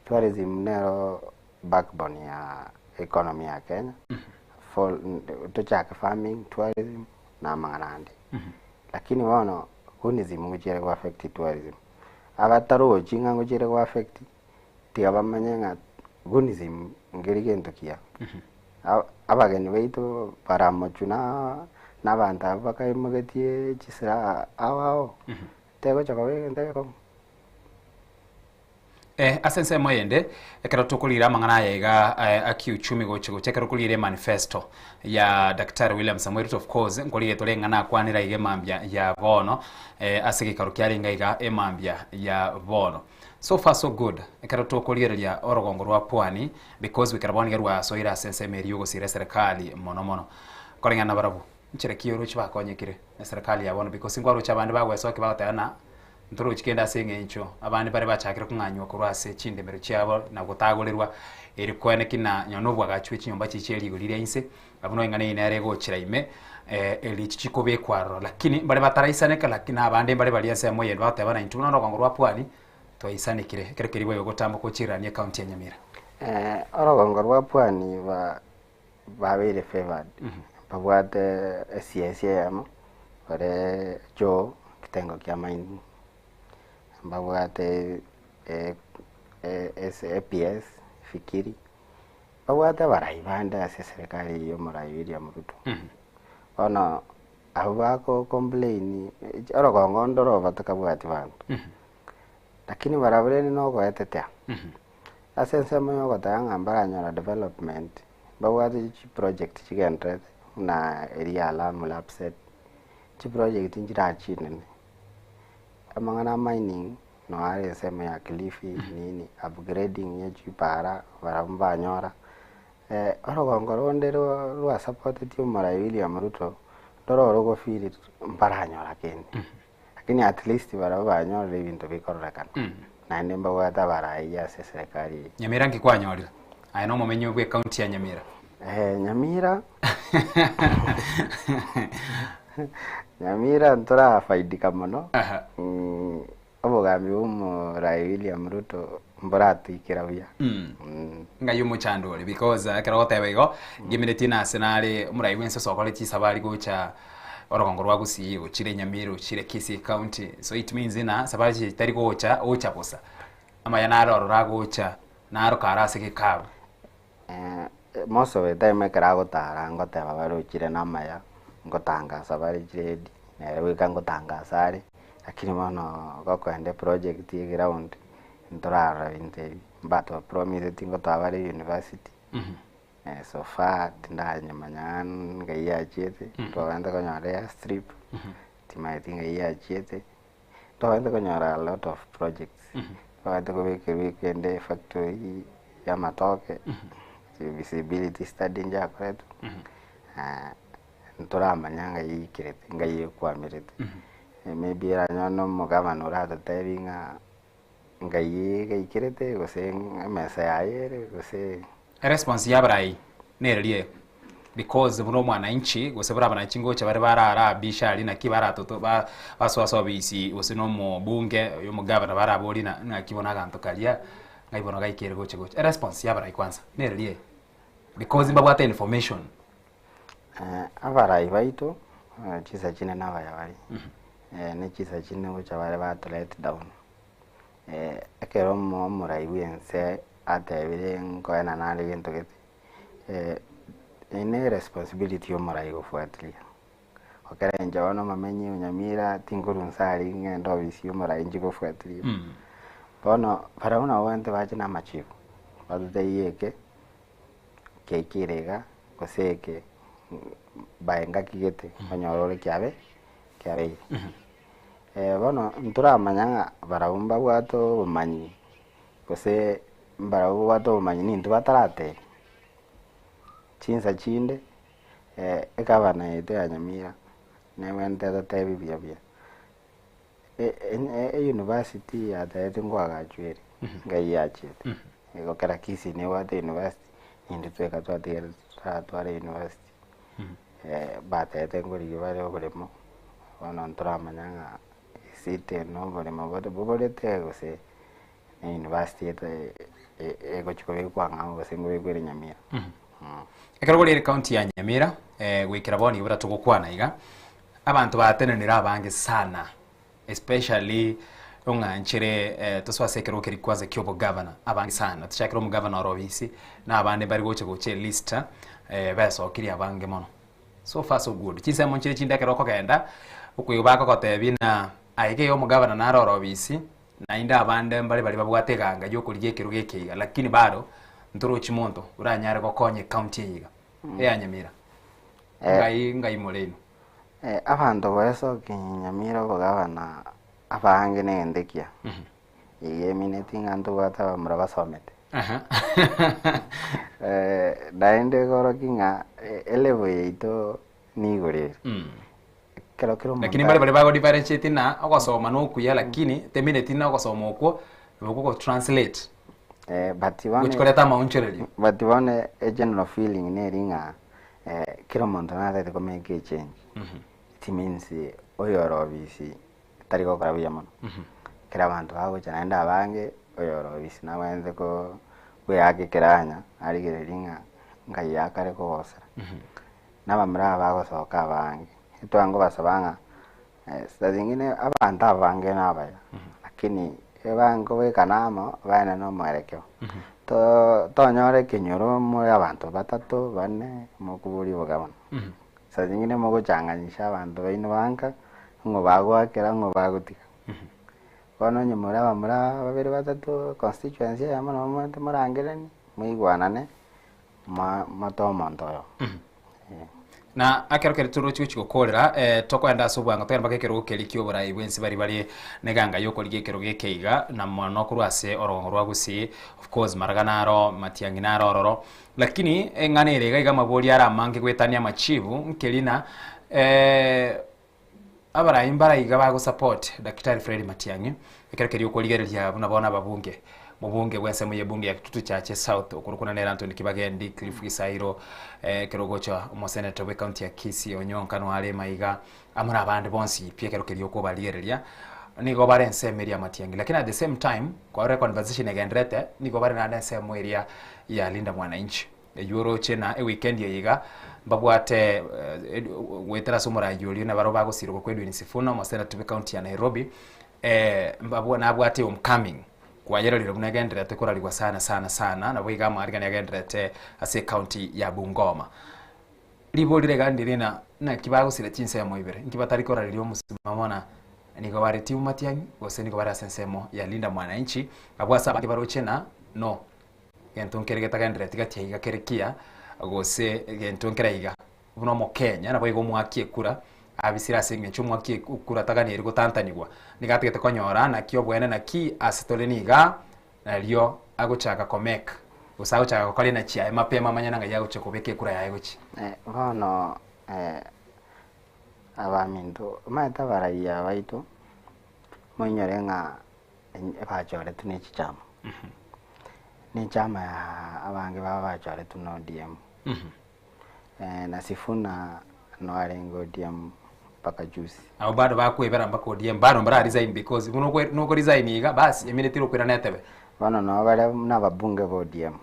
Tourism nero backbone ya economy ya Kenya, for tochake farming, tourism na amang'ana ande. Lakini bono gunism ngochiere go affect tourism. Abatarochi ng'a ngochiere go affect, tiga bamanye ng'a gunism nkeri gento kiya. Abageni baito baramochwe na na abanto abwo bakaimogetie chisilaha ao ao, tegocha koba egento egekong'u. Ase ensemo eyende, ekero tokorira amang'ana aya iga a kiuchumi gocha gocha ekero okorire emanifesto ya Daktari William Samoei Ruto of course nkorigia tore eng'ana akwanera iga emambia ya bono ase egeikaro kiarenge iga emambia ya bono. So far so good ekero tokorigereria orogongo rwa Pwani because goikera bono iga rwasoire ase ensemo eria yogosira eserekari mono mono. Koreng'ana nabarabwo, nchera ki oroche bakonyekire eserekari ya bono because nkwaroche abande bagwesokia bagoteba ng'a Ntorochi kende ase engencho abande bare bachakire kong'anywa korwa ase chindemero chiabo na gotagorerwa, eri koeneki na nonya nobwagachi bwe chinyomba chiria chie rigori ria inse, abwo nonya ing'ana eye nere egochera ime, eri echi chikobekwa aroro. Lakini mbare bataraisaneka lakini abande mbare baria ensemo eyende bagoteba na intwe buna orogongo rwa Pwani twaisanekire. Ekero keria boigo gotamboka gochirerania ecounty ya Nyamira. Orogongo rwa Pwani ba babeire favoured, babwate esiesi eyemo ore Joe kitengo kia mining, mbabwate APS Fikiri, babwate abarai bande ase eserekari eywo ya omorai William Ruto. Bono abwo bako complain orogongo ndoro batakabwati banto, lakini barabwo rende nogoetetea, ase ensemo ya ogoteba ng'a mbaranyora development. Mbabwate chiproject chigendererete buna eria ya Lamu Lapsset, chiproject nchira chinene. Amang'ana a mining noo are ensemo ya Kilifi nini, upgrading ya chipara barabwo mbanyora. Orogongo ronde rwa rwasapoteti omorai William Ruto, ndoro orogofeel mbaranyora kende. Lakini at least barabwo banyorire ebinto bikororekana. Naende mbabwate abarai ase eserekari eye. Nyamira nki kwanyorire? Aye na omomenyi bwe ekaunti ya Nyamira. Nyamira Nyamira ntorafaidika mono. Obogambi bwa omorai William Ruto mboratoikera buya. Ng'ai omochando ore because ekero ogoteba igo, ngemeretie nase nare omorai bwensi ase okore chisabari gocha orogongo rwa Gusii, ochire Nyamira, ochire Kisii county, so it means ng'a safari chiria chitari gocha, ocha bosa. Amaya naro ororo agocha, naro kare ase egekabu. Most of the time ekero agotara ngoteba bare ochire na amaya, ngotangasa bare chiredi, nere goika ngotangasa are, lakini bono gokoenda eproject ya eground, ntorarora binto ebi, mbato promiseti ngotoa bare university, so far tindanyemanya ng'ai yachiete, twabete konyora airstrip, timanyeti ng'ai yachiete, Twabete konyora a lot of projects, twabete kobekerwa ekende efactory ya amatoke, feasibility study njakoretwe, ntoramanya ng'ai eikerete ng'ai ekwamerete, maybe eranyore na omogavana oratotebi ng'a ng'ai egaikerete gose emesa yaye ere gose. Eresponse ya abarai nereri eye because buna omwananchi gose buna abananchi ngocha bare bararabisha aria naki baratoto ba basoa ase obisi gose na omobunge oyo omogavana baraborie na ng'aki bono aganto karia ng'ai bono gaikire gocha gocha. Eresponse ya abarai kwanza nereri eye because mbabwate information. Abarai baito chinsa chinde nabaya bare, ne chinsa chinde ngocha bare bato let down. Ekero omorai bwense atebire nkoena nare gento gete, eye ne responsibility ya omorai gofuatilia. Ekero inche bono omomenyi o Nyamira tinkorwa inse aria ng'ende ofisi ya omorai inche gofuatilia. Bono barabwo nabo babwenerete bache na amachibu, batotebie eke kiaikire iga, gose eke by ngaki gete onyore ore kiabe kiabeire. Bono ntoramanya ng'a barabwo mbabwate obomanyi, gose mbarabwo babwate obomanyi nintwe bataratebia. Chinsa chinde, egavana yaito ya Nyamira, nebwenerete etotebie buya buya, e- e- eyunivasiti yatebete nkoagachwa ere, ngai yachiete, igo kera Kisii nebwate university, nintwe tweka twatigarete toratware university. Batebete nkorigia bare oboremo, bono ntoramanya ng'a esiti na oboremo bore boborete gose ne university ete egochi kobekwa ang'ao gose nkobekwa ere Nyamira. Ekero kore ere county ya Nyamira goikera bono iga buna togokwana iga, abanto batenenire abange sana especially ong'anchere tosoe ase ekerogo keria kwanza kia obogavana abange sana, tochakere omogavana ore obisi na abande mbare gocha gocha elist besokirie abange mono. So far so good, chinsemo nchire chinde ekero okogenda, okoigwa bagogotebia ng'a aye iga omogavana nare ore obisi, naende abande mbare baria babwate eganga ya okorigia ekerogo eke iga, lakini bado ntorochi monto oranyare gokonya ecounty eye iga, eya Nyamira. Ngai ngai more inwe. Abanto goesokia Nyamira obogavana abange negento ekiya. Iga emineti ng'a ntobwate abamura basomete. Naende ekorokia ng'a elevel yaito niigoro ere. Ekero kera omonto Lakini mbare baria bago differentiate ng'a ogosoma na okuya lakini temineti ng'a ogosoma okwo nabo gogo translate But bono gochi koreta amaonchorerio. But bono e general feeling neri ng'a kera omonto natagete ko make a change, it means oyore obisi tari gokora buya mono. Ekero abanto bagocha naende abange, oyore obisi nabwenerete ko koeaka ekeranya arigererie ng'a nkai akare kogosera. Na abamura aba bagosoka abange, etwangobasaba ng'a saa zingine abanto abange nabaya, lakini ebangobekana amo baene na omwerekeo. To tonyore ekenyoro more abanto batato, bane, mokoboria obogabana. Saa zingine mogochanganyisha abanto baino banka, ng'o bagoakera ng'o bagotiga. Bono onye more abamura babere batato constituency eyemo nabo morangeranie, moigwanane. Motoe omonto oyomo. Na ekero keria torochi gochia gokorera, tokoenda ase obwango togende mpaka ekerogo keria ki'oborai bwensi baria bare neganga y'okorigia ekerogo eke iga, na mono korwa ase orogongo rwa Gusii, of course maraga naro, Matiang'i naro ororo. Lakini eng'ana ere iga iga amabori are amange goetania amachibu, nkeri na abarai mbare iga bagosupport Daktari Fred Matiang'i, ekero keria okorigereria buna bono ababunge, mobunge bw'ensemo ya ebunge ya Kitutu Chache South okorokwa nere Anthony Kibagendi, Cliff Gisairo, ekero ogocha omosenator bwe county ya Kisii Onyonka noyo are maiga, amo na abande bonsi pi ekero keria okobarigereria, nigo bare ensemo eria ya Matiang'i. Lakini at the same time, kwarora econversation egenderete, nigo bare naende ensemo eria ya Linda Mwananchi. Eywo oroche na eweekend eye iga mbabwate goetera ase omoraai oria nabaro bagosirwa kwa Edwin Sifuna omosenate bwe county ya Nairobi mbabwa nabwate homecoming kwayerorire buna egendererete korarigwa sana sana sana nabo iga amaarigani agendererete ase ecounty ya Bungoma. Ribori riga ndiri ng'a naki bagosira chinsemo ibere nki batari korareria omosimamo na nigo bare team Matiang'i gose nigo bare ase ensemo ya Linda Mwananchi abwo ase abange baroche ng'a no. Gento nkere getagenderereti gati aiga kere kiya, gose gento nkere aiga buna omokenya naboigo omwaki ekura abisire ase eng'encho omwaki ekura taganeri gotantanigwa. Nigo atagete konyora naki obwene naki ase tore nigaa nario agochaka komake gose agochaka gokora enachi yaye mapema amanye ng'ai agochia kobeka ekura yaye gochia. Bono abaminto omanyete abaraiya baito moinyore ng'a bachoretwe ne chichama. Ne echama ya abange babo bachoretwe na ODM. Na Sifuna no arenge ODM mpaka juzi. Nabo bado bakwebera mpaka ODM bado mbara resign because buna okwe noko resign iga bas eminute ere okoirana etebe. Bono nabo bare buna ababunge ba ODM.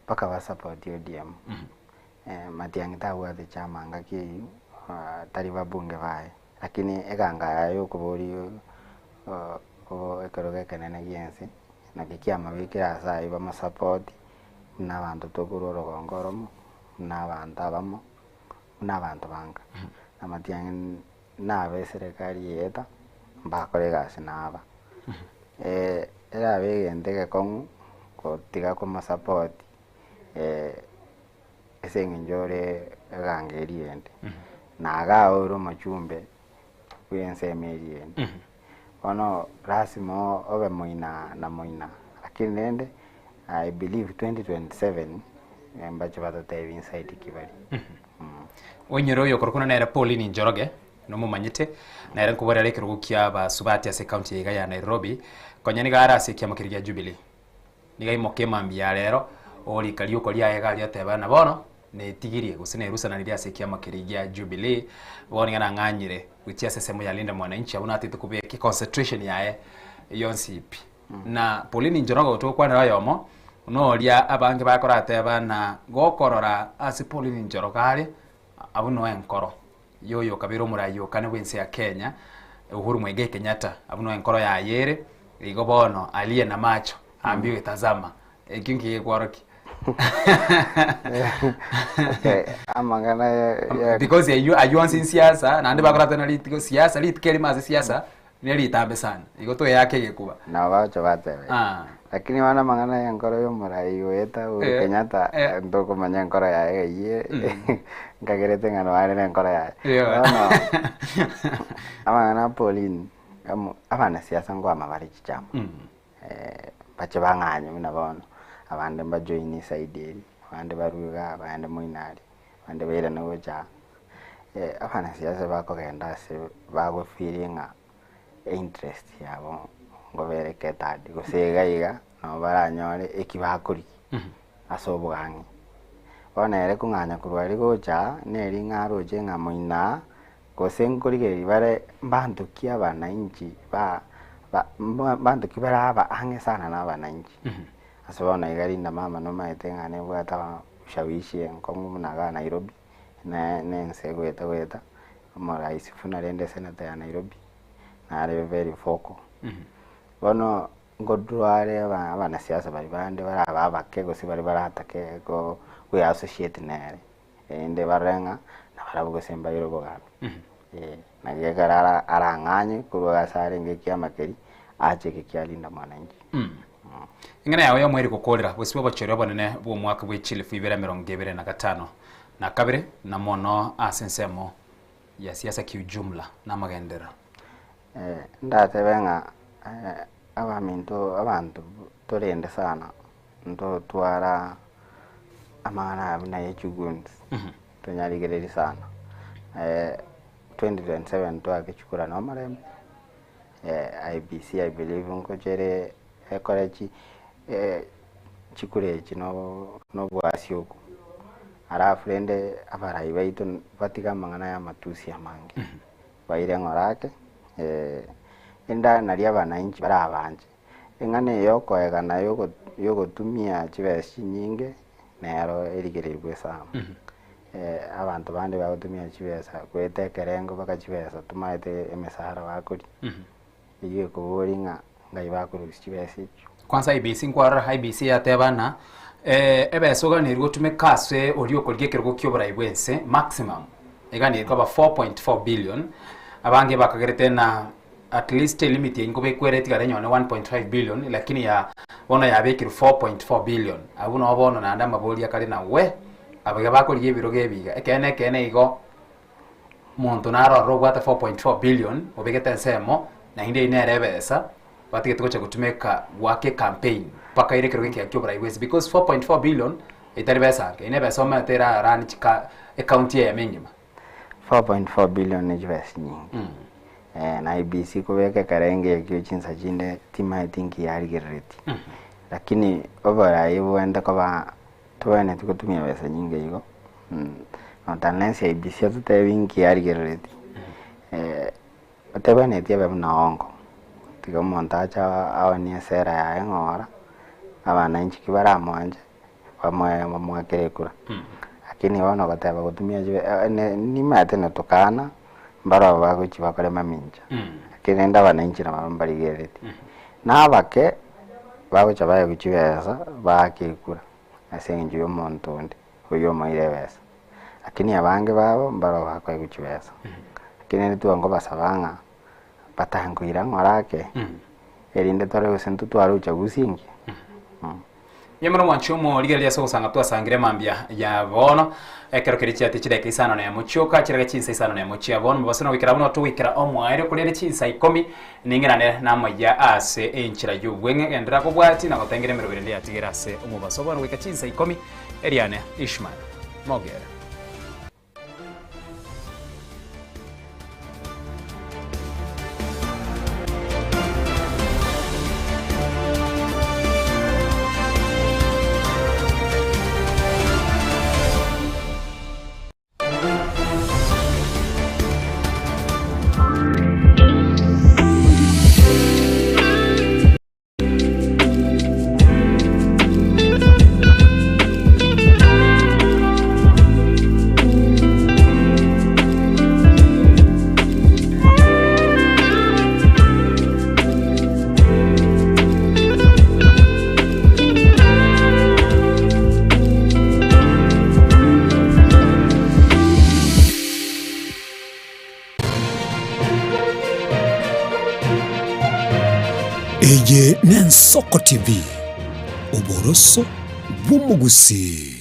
Mpaka ba support ODM. Matiang'i tabwate chama ngaki eywo, tari babunge baye. Lakini eganga yaye yokoboria ekerogo ekenene gi'ense, naki kiamabekire ase ayio bamosapoti, buna abanto tokorwa orogongo oromo, buna abanto abamo, buna abanto banga. Na matiang'i nabe eserekari eyeta, mbakore egasi naba. Erabe egento egekong'u, gotiga komosapoti ase eng'encho ore eganga eria ende, na igaa ore omochumbe bwa ensemo eria ende. Bono lasima obe moina na moina, lakini rende I believe 2027 mbache batotebie inside ki bare. Oinyore oyo okorokwa nere Pauline Njoroge, nomomanyete, nere nkoborera are ekerogo kia abasubati ase ecounty eye iga ya Nairobi, konya nigo are ase ekiama keria gia Jubilee. Nigo aimoka emambia ya rero, orika riuko riaye iga aria oteba ng'a bono netigirie gose nerusananirie ase ekiama keria gia Jubilee, bono niga nang'anyire gochia ase ensemo ya Linda Mwananchi abwo natagete kobeka econcentration yaye yonsi pi. Na Pauline Njoroge togokwanera oyomo, noria abange bakorateba ng'a gokorora ase Pauline Njoroge are, abwo noe enkoro ya oyo okabeire omoraia okane bw'ense ya Kenya, Uhuru Muigai Kenyatta, abwo noe enkoro yaye ere, igo bono aliye na macho ambiwe tazama, ekio nki gekworokia? Okay, amang'ana ya- Because aywo aywo onsi nsiasa, naende bakoratana rituko siasa, rituko erimo ase siasa, neritambe sana, igo toeake egekuba. Nabo bagocha bateba igo. Ah. Lakini bono amang'ana ya enkoro ya omorai oeta Uhuru Eh, Kenyatta, eh. ntokomanya enkoro yaye eyie, nkagerete ng'a noare na enkoro yaye. Yeah. Bono, amang'ana a Pauline, amo abanasiasa nkoama bare chichama, bache bang'anye buna bono, abande mbajoini eside eria, abande barue igaa, abande moino aria, abande bairane gocha aa. Abanasiasa bakogenda ase bagofeeling ng'a einterest yabo ngobere catered gose iga iga nabo baranyore eki bakorigia ase obogang'i. Bono ere kong'anya korwa aria gocha aa, neri ng'a aroche ng'a moino aa, gose nkorigereria bare mbanto ki abananchi ba ba mbanto ki bare aba ang'e sana na abananchi. Ase bono iga Linda Mama nomanyete ng'a nebwate ushawishi enkong'u buna igaa Nairobi, na nense egoeta goeta, omoraisi buna rende esenator ya Nairobi, nare very vocal. Bono nkodraw are abanasiasa baria bande barabe abake gose baria baratake ko goeassociate nere, erinde barore ng'a nabarabwo gose mbaire obogambi. Eh, naki ekero ara arang'anye korwa ase arenge ekiama keria, ache eke kia Linda Mwananchi. Eng'ana yao y'omoerio gokoorera bosio bw'obochori obonene bw'omwaka bwe chilifu ibere emerongo ebere na gatano na kabere, na mono ase ensemo ya siasa kiujumla na amagenderero. Ndatebe ng'a abaminto abanto torende sana ntotwara amang'ana aya buna ye chiguns, tonyarigereria sana. 2027 twake chikura na omorembe, IEBC I believe ngocha ere ekore chi chikura echi na oboasi obwo. Alafu rende abarai baito batige amang'ana ya amatusi amange. Baire ng'ora ake, enda naria abananchi barabanche, eng'ana eye yokoegana yogotumia chibesa chinyinge, nero erigereirwe sana. Abanto bande bagotumia chibesa goeta ekerengo mpaka chibesa tomaete emesara bakoria, eywo ekoboria ng'a ngai bakorusia chibesa echio. Kwanza IEBC nkwarora IEBC yateba ng'a ebesa oganeirwe gotumeka ase oria okorigia ekerogo kia oborai bwa ense maximum eganeirwe koba 4.4 billion, abange bakagerete ng'a at least elimit eyio nkobekwa ere etigare onye ne 1.5 billion lakini ya bono yabekirwe 4.4 billion abwo nabo bono naende amabori akare na we aba iga bakorigia ebirogo ebi iga ekeene ekeene igo monto naro ororo obwate 4.4 billion obegete ensemo naende eyio nere ebesa batigete gocha gotumeka goaka ecampaign mpaka ere ekerogo ekiya kia oborai bwensi because 4.4 billion etari besa nke, eyio na ebesa omanyete era run chika ecounty eyemo engima. 4.4 billion ne chibesa chinyinge na IEBC kobeka ekerengo ekio chinsa chinde timaeti nki yarigereretie lakini oborai bwende koba tobwenereti gotumia besa nyinge igo not unless IEBC etotebi nki yarigereretie Otebwenereti abe buna ongo, tiga omonto ache aonie esera yaye ng'ora, abananchi ki baramoanche, bamoe bamoakere ekura. Lakini bono goteba gotumia chibe ne nimaete notokana, mbarobwo bagochia bakore mamincha, lakini rende abananchi nabo mbarigereretie. Na abake, bagocha baegwa chibesa, baake ekura, ase eng'encho ya omonto onde. oyio omoeire ebesa, lakini abange babo mbaroo bakoegwa chibesa, lakini rende twangobasaba ng'a batankoira ng'ora ake, erinde tore gose ntotware uchaguzi engiya. Nyuma nomwanchi omorigereria ase ogosanga twasangire mambia ya bono ekero keria chiate chidakika isano na emo chioka chirage chinsa isano na emo chia bono mobaso nogoikera buna togoikera omoerio korende chinsa ikomi ning'irane namoyia ase enchera y'obweng'e genderera kobwati na gotengera emeroberi ende yatigere ase omobaso bono goika chinsa ikomi Eriane Ishmael Mogere. Eye n'Ensoko TV, oboroso bw'omogusii.